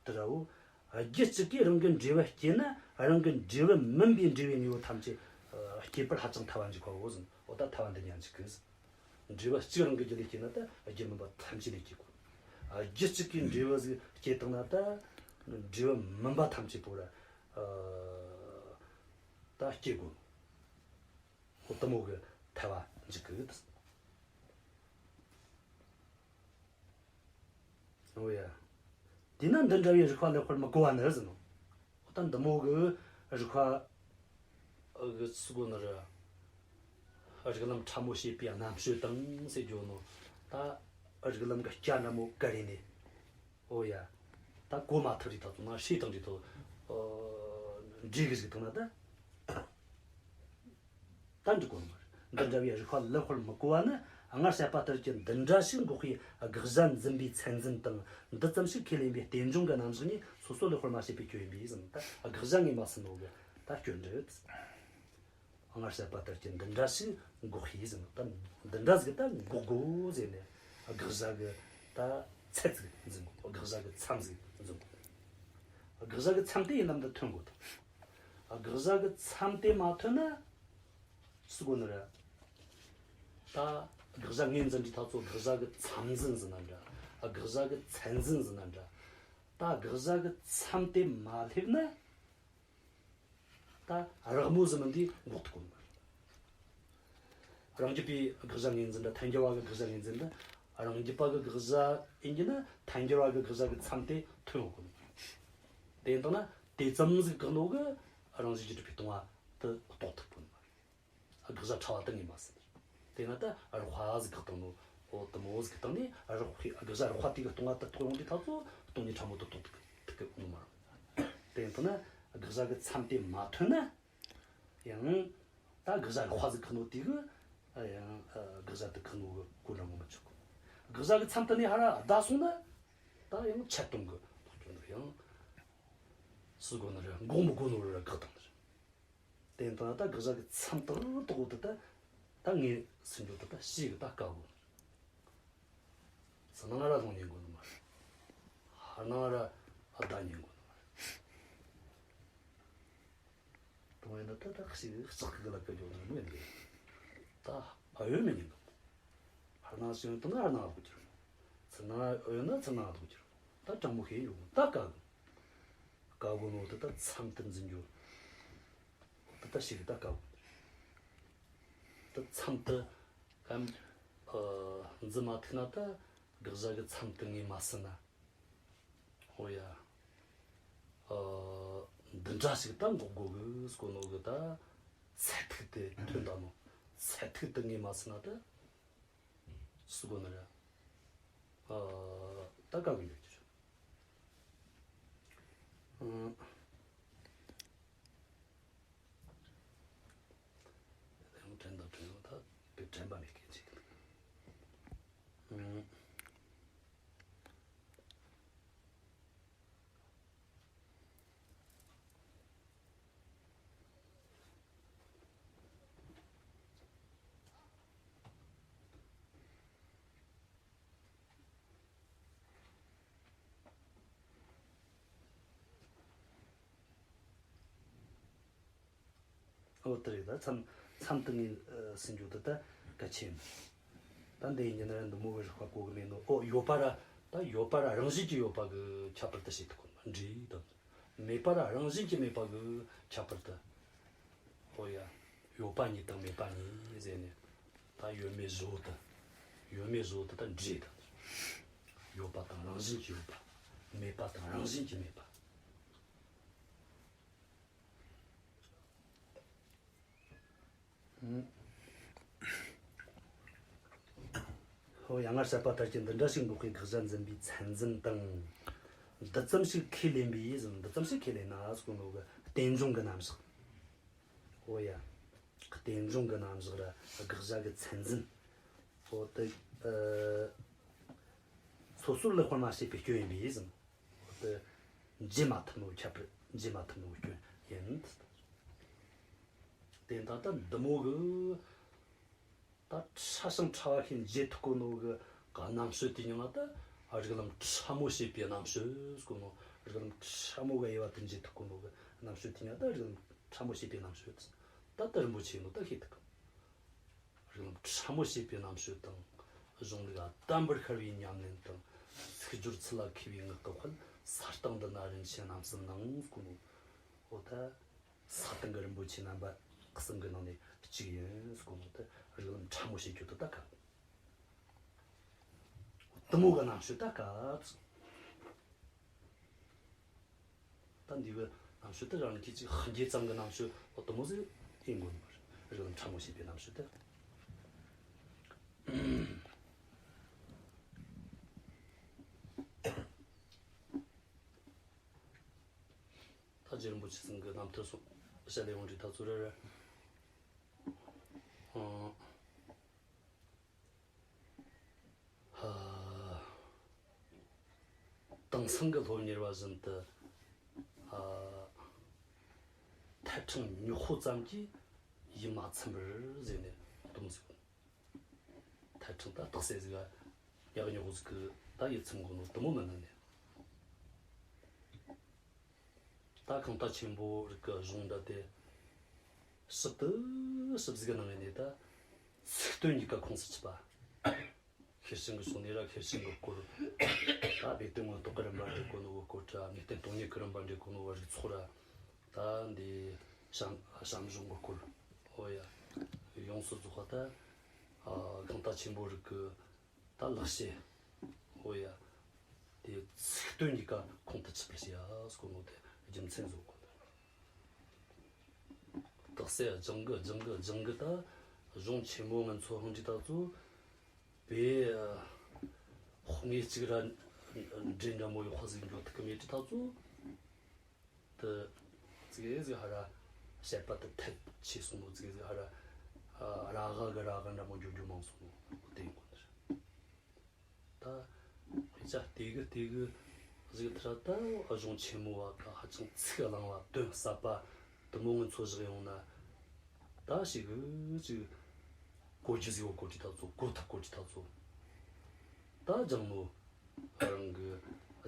དེ་ར་འོ། རྒྱུད་གཅིག་གིས་རང་གི་འབྲས་བུ་སྐྱེས་ན་རང་གི་འབྲས་བུ་མིན་པའི་འབྲས་བུའི་དངོས་པོ་ཐམས་ཅད། ཨ། སྐྱེད་པར་ཧ་ཅང་ཐལ་བ་འཇུག་པའོ་ཟེར། འོ་ད་ཐལ་བ་འདི་ཉན་འཇུག་གི་ཟེར། འབྲས་བུ་གཅིག་རང་གི་རྒྱུ་ལས་སྐྱེས་ན་ད་རྒྱུ་མིན་པ་ཐམས་ཅད་ལས་སྐྱེ་དགོས། ཨ། རྒྱུད་གཅིག་གིས་འབྲས་བུ་ཟིག་སྐྱེས་བཏང་ན་ད་འབྲས་བུ་མིན་པ་ཐམས་ཅད་པོ་ར། ཨ། ད་སྐྱེ་དགོས། འོ་དེ་མོ་གི་ཐལ་བ་འཇུག་གི་ཡོད། འོ་ཡ། དེས་ན་འདི་འདྲ་བའི་རིགས་པ་ལེགས་པར་མི་གོ་བ་ནི་ཟེར་ནོ། འོ་ད་འདི་མོ་གི་རིགས་པ་གི་ཚུལ་གོ་ནི་ར། རིགས་ལམ་ཕྲ་མོ་བྱེད་པའི་རྣམ་དཔྱོད་དང་ཟེར་རྒྱུ་ནོ། ད་རིགས་ལམ་གི་སྐྱ་འདྲ་མོ་ག་རེ་ནས། འོ་ཡ། ད་གོ་མ་ཐུབ་རིགས་ད་ཚོ་ན་ཧྲེ་དང་རིགས་ཐོ། ཨ། འདྲེས་གི་ཟིག་བཏང་ན་ད། ད་འགྲིག་གོ་ནི་མ་རེད། འདི་འདྲ་བའི་རིགས་པ་ལེགས་པར་མི་གོ་བ་ནི། སྔར་བཤད་པ་ལྟར་གྱི་འདི་འདྲ་ཞིག་འགོག་པའི་དགག་བྱ་འཛིན་པའི་ཚད་འཛིན་དང་། འདི་ཙམ་ཞིག་ཁས་ལེན་པའི་རྟེན་འབྱུང་གི་རྣམ་གཞག་ནི་སོ་སོ་ལེགས་པར་མ་ཕྱེ་བའི་སྐྱོན་ཡིན་པས་ཟེར། ད་དགག་བྱ་ངོས་མ་ཟིན་ནོ་གི་ད་སྐྱོན་རེད། སྔར་བཤད་པ་ལྟར་གྱི་འདི་འདྲ་ཞིག་འགོག་པའི་ཟེར། ད་འདི་འདྲ་ཟིག་ད་འགོག་དགོས་ཟེར་ནས་དགག་བྱ་གི་ད་ཚད་ཟིག་འཛིན་དགོས། དགག་བྱ་གི་མཚམས་ཟིག་འཛིན་དགོས། དགག་བྱ་གི་མཚམས་དེ་ཡིན་ནམ་དུ་ཐོན་དགོས་དང་། དགག་བྱ་གི་མཚམས་དེ་མ་ཐོན་ན་སུ་གོ་ནི་རེད། ད་དགག་བྱ་ངོས་འཛིན་དུས་ད་ཚོ་དགག་བྱ་གི་མཚམས་འཛིན་ཟེར་ན་འདྲ། དགག་བྱ་གི་ཚད་འཛིན་ཟེར་ན་འདྲ། ད་དགག་བྱ་གི་མཚམས་དེ་མ་སླེབས་ན། ད་རགས་མོ་ཟེར་མི་འདི་འགོག་ཐུབ་གོ་ནི་མ་རེད། རང་རྒྱུད་པའི་དགག་བྱ་ངོས་འཛིན་དང་ཐལ་འགྱུར་བ་གི་དགག་བྱ་ངོས་འཛིན་དང་། རང་རྒྱུད་པ་གི་དགག་བྱ་ཡིན་གྱི་ན་ཐལ་འགྱུར་བ་གི་དགག་བྱ་གི་མཚམས་དེ་ཐོན་ཡོང་གོ་ནི་མ་རེད། དེ་ཡིན་དང་ན་དེ་ཙམ་ཟིག་བཀག་ནོ་གི་རང་བཞིན་གྱིས་གྲུབ་པའི་སྟོང་པ་དེ་རྟོགས་ཐུབ་གོ་ནི་མ་རེད། དགག་བྱ་ཕྲ་བ་དེ་ངོས་མ་ཟིན། དེས་ན་ད་རགས་པ་ཟིག་གི་སྟེང་ནོ། འོ་དེ་མོ་ཟིག་གི་སྟེང་ནས་རགས་པའི་དགག་བྱ་རགས་པ་དེ་གི་སྟོང་པ་དེ་རྟོགས་ཡོང་དུས་ད་ཚོ་སྟོང་ཉིད་ཕྲ་མོ་དེ་རྟོགས་ཐུབ་ཐུབ་གི་ནོ་མ་རེད། དེ་ཡིན་ན་དགག་བྱ་གི་མཚམས་དེ་མ་ཐོན་ན་ཡང་ད་དགག་བྱ་རགས་པ་ཟིག་གི་ནོ་དེ་གི་ཡང་དགག་བྱ་དེ་གི་ནོ་གི་གོ་འདྲ་ངོ་མ་ཆོད་གི། དགག་བྱ་གི་མཚམས་དེ་ནས་ཧ་ར་བདའ་སོང་ན་ད་ཡང་ཆད་སྟོང་གི་ལོག་སྐྱོན་དེ་ཡང་སུ་གོ་ནི་རེད། འགོག་མི་དགོས་ནོ་ར་བཀག་བཏང་ནི་རེད། དེ་ཡིན་དང་ད་དགག་བྱ་གི་མཚམས་དེ་རྟོགས་དེ་ད་ད་ངོས་ཟིན་རྒྱུ་དེ་ད་ཤེས་གི་ད་དཀའ་གོ། ཚུར་སྣང་ར་ལྷུང་ཉན་གོ་ནི་མ་རེད། ཧར་སྣང་ར་བདའ་ཉན་གོ་ནི་མ་རེད། དེ་མོ་ཡིན་ན་ད་ད་ཤེས་གི་ལྕགས་གི་ལ་བཀལ་རྒྱུ་ནི་མེད་གི། ད་ཨ་ཡོད་མི་ཉན་གི། ཧར་སྣང་ཞིག་ཡོད་ན་ཧར་སྣང་ལ་ཐུག་རྒྱུ། ཚུར་སྣང་ཡོད་ན་ཚུར་སྣང་ལ་ཐུག་རྒྱུ། ད་དྲང་མོ་ཤེས་ཡོད་ད་དཀའ་གི། དཀའ་གོ་ནོ་དེ་ད་མཚམས་དེ་འཛིན་རྒྱུ། དེ་ད་ཤེས་གི་ད་དཀའ་གོ། ད་མཚམས་དེ་གམ། ཨ། འཛིན་མ་ཐུབ་ན་ད་དགག་བྱ་གི་མཚམས་དེ་ངོས་མ་ཟིན་ན། འོ་ཡ། ཨ། འདི་འདྲ་ཞིག་ད་འགོག་དགོས་གི་ཟེར་གོ་ནོ་གི་ད་ཚད་ཐིག་དེ་ཐོན་ད་ནོ། ཚད་ཐིག་དེ་ངོས་མ་ཟིན་ན་ད། སུ་གོ་ནི་རེད། ཨ། ད་དཀའ་གི་ཡོད་ཀྱི་རེད། ཨང་། ཡང་དྲན་དང་དྲན་ཡོང་ད་དེ་དྲན་པ་མེད་མཁན་ཅིག་འདུག་ཨང་། འོ་དེ་རེད། ད་མཚམས་མཚམས་དེ་ངས་ཟིན་རྒྱུ་དེ་ད་གལ་ཆེན། ད་འདི་ཡིན་གྱི་ན་འདི་མོ་གི་རིགས་པ་གོ་གི་མེད་ནོ། ཨོ་ཡོད་པ་ར། ད་ཡོད་པ་ར་རང་བཞིན་གྱིས་ཡོད་པ་གི་ཁྱད་པར་དུ་བྱེད་ཐུབ་གོ་ནོ་འདྲེ་དང་། མེད་པ་ར་རང་བཞིན་གྱིས་མེད་པ་གི་ཁྱད་པར་དུ། ཨོ་ཡ། ཡོད་པ་གཉིས་དང་མེད་པ་གཉིས་ཟེར་ནས། ད་ཡོད་མེད་བཞི་བོ་དེ། ཡོད་མེད་བཞི་བོ་དེ་ད་འདྲེ་དང་། ཡོད་པ་དང་རང་བཞིན་གྱིས་ཡོད་པ། མེད་པ་དང་རང་བཞིན་གྱིས་མེད་པ། ཧོ། ཡང་སྔར་བཤད་པ་ལྟར་གྱི་འདི་འདྲ་ཞིག་འདོགས་པའི་དགག་བྱ་འཛིན་པའི་ཚད་འཛིན་དང་། འདི་ཙམ་ཞིག་ཁས་ལེན་པའི་ཟེར། འདི་ཙམ་ཞིག་ཁས་ལེན་ན་ཟེར་གོ་ནོ་གི་རྟེན་འབྱུང་གི་རྣམ་གཞག། ཨོ་ཡ། རྟེན་འབྱུང་གི་རྣམ་གཞག་ར་དགག་བྱ་གི་ཚད་འཛིན། ཨོ་དེ། ཨ། སོ་སོར་ལེགས་པར་མ་ཕྱེ་བའི་སྐྱོན་ཡིན་པས་ཟེར། ཨོ་དེ། འབྱེད་མ་ཐུབ་ནོ། ཁྱད་པར་འབྱེད་མ་ཐུབ་ནོ་སྐྱོན་ཡིན། དེ་ད་ལྟ་འདི་མོ་གི། ད་ཕྲ་ཞིང་ཕྲ་བ་ཞིག་འབྱེད་ཐུབ་གོ་ནོ་གི་ག་རྣམ་དཔྱོད་དེ་ཉིད་ལ་ད་རིགས་ལམ་ཕྲ་མོ་བྱེད་པའི་རྣམ་དཔྱོད་ཟེར་གོ་ནོ། རིགས་ལམ་ཕྲ་མོ་གི་དབྱེ་བ་དེ་འབྱེད་ཐུབ་གོ་ནོ་གི་རྣམ་དཔྱོད་དེ་ཉིད་ལ་ད་རིགས་ལམ་ཕྲ་མོ་བྱེད་པའི་རྣམ་དཔྱོད། ད་ལྟ་རིན་པོ་ཆེ་ནོ་ད་ཤེས་ཐུབ་གི། རིགས་ལམ་ཕྲ་མོ་བྱེད་པའི་རྣམ་དཔྱོད་དང་། གཞུང་ལུགས་ལ་དམ་པར་ཤར་བའི་ཉམས་ལེན་དང་། ཚིག་སྦྱོར་ཚུལ་ལ་མཁས་པའི་ངག་གི་དཔལ། ས་སྟེང་འདི་ན་རིན་ཆེན་རྣམ་གསུམ་སྣང་ཟེར་གོ་ནོ། འོ་ད། ས་སྟེང་གི་རིན་པོ་ཆེ་རྣམ་པ་གསུམ་གི་ནང་ནས་གཅིག་ཡིན་ཟེར་གོ་ནོ་དེ་རིགས་ལམ་ཕྲ་མོ་བྱེད་རྒྱུ་དེ་ད་དཀའ། དེ་མོ་གི་རྣམ་དཔྱོད་ད་དཀའ། ད་འདི་གི་རྣམ་དཔྱོད་དེ་རང་གིས་ཅིག་ཤེས་རྒྱུ་ཙམ་གི་རྣམ་དཔྱོད་འོ་དེ་མོ་ཟིག་ཡིན་དགོས་ནི་མ་རེད། རིགས་ལམ་ཕྲ་མོ་བྱེད་པའི་རྣམ་དཔྱོད་དེ། ད་རྗེ་རིན་པོ་ཆེ་ཚང་གི་རྣམ་ཐར་སོགས་བཤད་ལས་ཡོང་དུས་ད་ཚོ་རེ་རེ། ཨ། ཧ། དེང་སང་གི་སློབ་གཉེར་བ་བཞིན་དུ། ཨ། ཐལ་ཕྲེང་ཉོག་པོ་ཙམ་གྱིས་ཡིད་མ་ཚིམ་པར་ཟེར་ནས་དུམ་ཟིག་ཐལ་ཕྲེང་ད་རྟགས་གསལ་ཟིག་ག་ཉག་ཉོག་ཟིག་གིས་ད་ཡིད་ཚིམ་གོ་ནོ་དེ་མོ་མིན་ནི་ནས། ད་གང་ལྟར་ཆེན་པོ་རིགས་ཀྱི་གཞུང་འདྲ་དེ་ཞིབ་ཏུ་ཞིབ་ཟིག་གནང་ནས་ད་ཚིག་དོན་གཉིས་ཀ་ཁོངས་སུ་ཆུད་པ། ཤེར་ཕྱིན་གྱི་ཕྱོགས་ནས་ར་ཤེར་ཕྱིན་གྱི་སྐོར། ད་སྦས་དོན་མངོན་རྟོགས་ཀྱི་རིམ་པ་འགྲེལ་གོ་ནོ་གི་སྐོར་ར། གནས་བརྟན་སྟོང་ཉིད་ཀྱི་རིམ་པ་འགྲེལ་གོ་ནོ་གི་རིགས་ཚོགས་ར། ད་འདི་བྱམས་བྱམས་སྦྱོང་གི་སྐོར། ཨོ་ཡ། ཡོངས་སུ་རྫོགས་པ་ད། ཨ། གང་ལྟར་ཆེན་པོ་རིགས་ཀྱི་ད་ལེགས་བཤད། ཨོ་ཡ། དེ་ཚིག་དོན་གཉིས་ཀ་ཁོང་དུ་ཆུད་པར་བྱེད་ཡ་ཟེར་གོ་ནོ་དེ་རྒྱུ་མཚན་བཟོ་གོ། རྟགས་གསལ་སྦྱང་གི་སྦྱང་གི་སྦྱང་གི་ད་གཞུང་ཆེན་མོ་ང་ཚོ་ཧང་ཅི་ད་ཚོ་པའི་དཔེ་ངེས་གཅིག་ར་འདྲེ་འདྲ་མོ་ཡོད་ཁ་ཟིག་འགྱོ་ཐུབ་གི་མེད་དུས་ད་ཚོ། དེ་ཙིག་གེ་ཟིག་ཧ་ར་བཤད་པ་དེ་ཐལ་ཆེ་སོང་ནོ། ཙིག་གེ་ཟིག་ཧ་ར། ཨ། ར་ག་གི་ར་ག་འདྲ་མོ་འགྱོ་རྒྱུ་མང་སོང་ནོ་དེ་ཡིན་གོ་ནི་རེད། ད་དཔེ་ཆ་ལྟེ་གི་ལྟེ་གི་ཟིག་ཐ་ད་གཞུང་ཆེན་མོ་བ་ག་ཧ་ཅང་ཚིག་བརླིང་བ་དོན་ཟབ་པ་དེ་མོ་ངོ་ཚོ་བཞག་ཡོང་ན། ད་ཞིག་གི་ཅིག་གོ་རྒྱུ་ཟིག་ཡོད་གོ་དུས་ད་ཚོ། གོ་ཐུབ་གོ་དུས་ད་ཚོ། ད་སྦྱང་ནོ། རང་གི་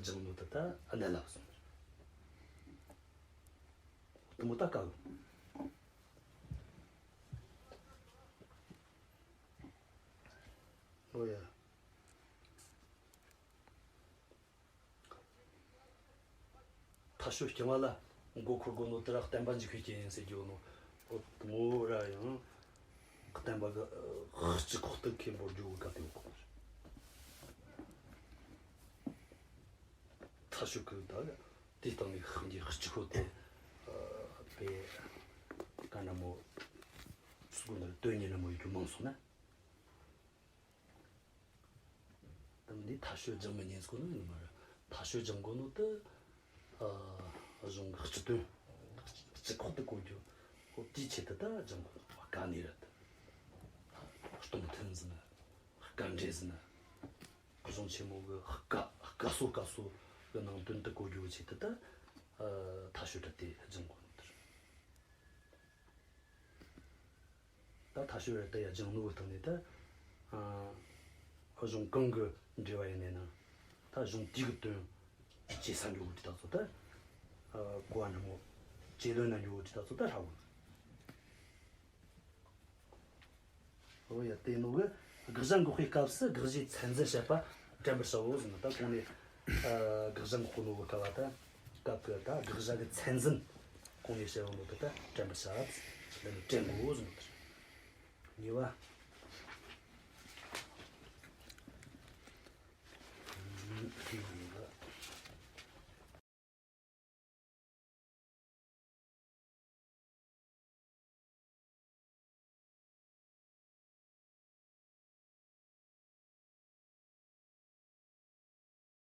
སྦྱང་ནོ་དེ་ད་གནད་ལ་སོང་། དེ་མོ་ད་དཀའ་གི། ཨོ་ཡ། ཐ་ཤོད་རྐྱང་བ་ལ་མགོ་འཁོར་གོ་ནོ་དེ་ར་བསྟན་པ་འཇིག་པའི་རྐྱེན་ཡིན་ཟེར་རྒྱུ་ནོ། ཨོ་དེ་མོ་ར་ཡང་བསྟན་པ་གི་སྤྱི་ཁོག་ཏུ་ཁེ་འབོར་རྒྱུ་གི་ག་དེ་ཡོད་གོ། ཐ་ཤོད་གི་ད་དེའི་སྟེང་ནས་ཤེས་རྒྱུ་གཅིག་པོ་དེ། ཨ། དཔེ་ག་འདྲ་མོ་ཟེར་གོ་ནི་རེད། དོན་གཉིས་འདྲ་མོ་ཡོད་རྒྱུ་མང་སོང་ན། དེ་མིན་ནས་ཐ་ཤོད་སྦྱང་མི་ཉན་ཟེར་གོ་ནི་ཡིན་མ་རེད། ཐ་ཤོད་སྦྱང་གོ་ནོ་དེ། ཨ། གཞུང་གི་སྤྱི་དོན་སྤྱི་ཁོག་ཏུ་གོ་རྒྱུ། ཨོ་དེའི་ཆེད་དུ་ད་སྦྱང་གོ་ནོ་དཀའ་ནི་རེད། སྟོང་ཐུན་ཟེར་ན། སྐབས་འགྲེལ་ཟེར་ན། གཞུང་ཆེན་མོ་གི་སྐབས་སྐབས་སོ་སྐབས་སོ་གི་ནང་དོན་དེ་གོ་རྒྱུ་བོ་ཆེད་དུ་ད། ཨ། ཐ་ཤོད་ར་དེ་སྦྱང་དགོས་ནོ་དེ་རེད། ད་ཐ་ཤོད་ར་དེ་ཡ་སྦྱང་ནོ་གི་སྟེང་ནས་ད། ཨ། གཞུང་གང་གི་འགྲེལ་བ་ཡིན་ནས་ན། ད་གཞུང་དེའི་གི་དོན་ཇེ་ཟབ་འགྱོ་གི་དུས་ད་ཚོ་ད། ཨ། གོ་བ་འདྲ་མོ་ཇེ་ལོན་ན་འགྱོ་གི་དུས་ད་ཚོ་ད་ཧྲ་གོ། ཨོ་ཡ། དེ་ནོ་གི་དགག་བྱ་འགོག་པའི་སྐབས་སུ་དགག་བྱའི་ཚད་འཛིན་བཤད་པ་དྲན་པར་བྱའོ་ཟེར་ནོ། ད་གོང་ནས་ཨ་དགག་བྱ་འགོག་གོ་ནོ་གི་སྐབས་ལ། ད་སྐབས་ཀྱི་ད་དགག་བྱ་གི་ཚད་འཛིན་གོང་ནས་བཤད་ཡོད་ནོ་དེ་ད་དྲན་པར་བྱ། འདི་ནི་དྲན་དགོས་ཟེར་ནོ་དེ་རེད། གཉིས་པ།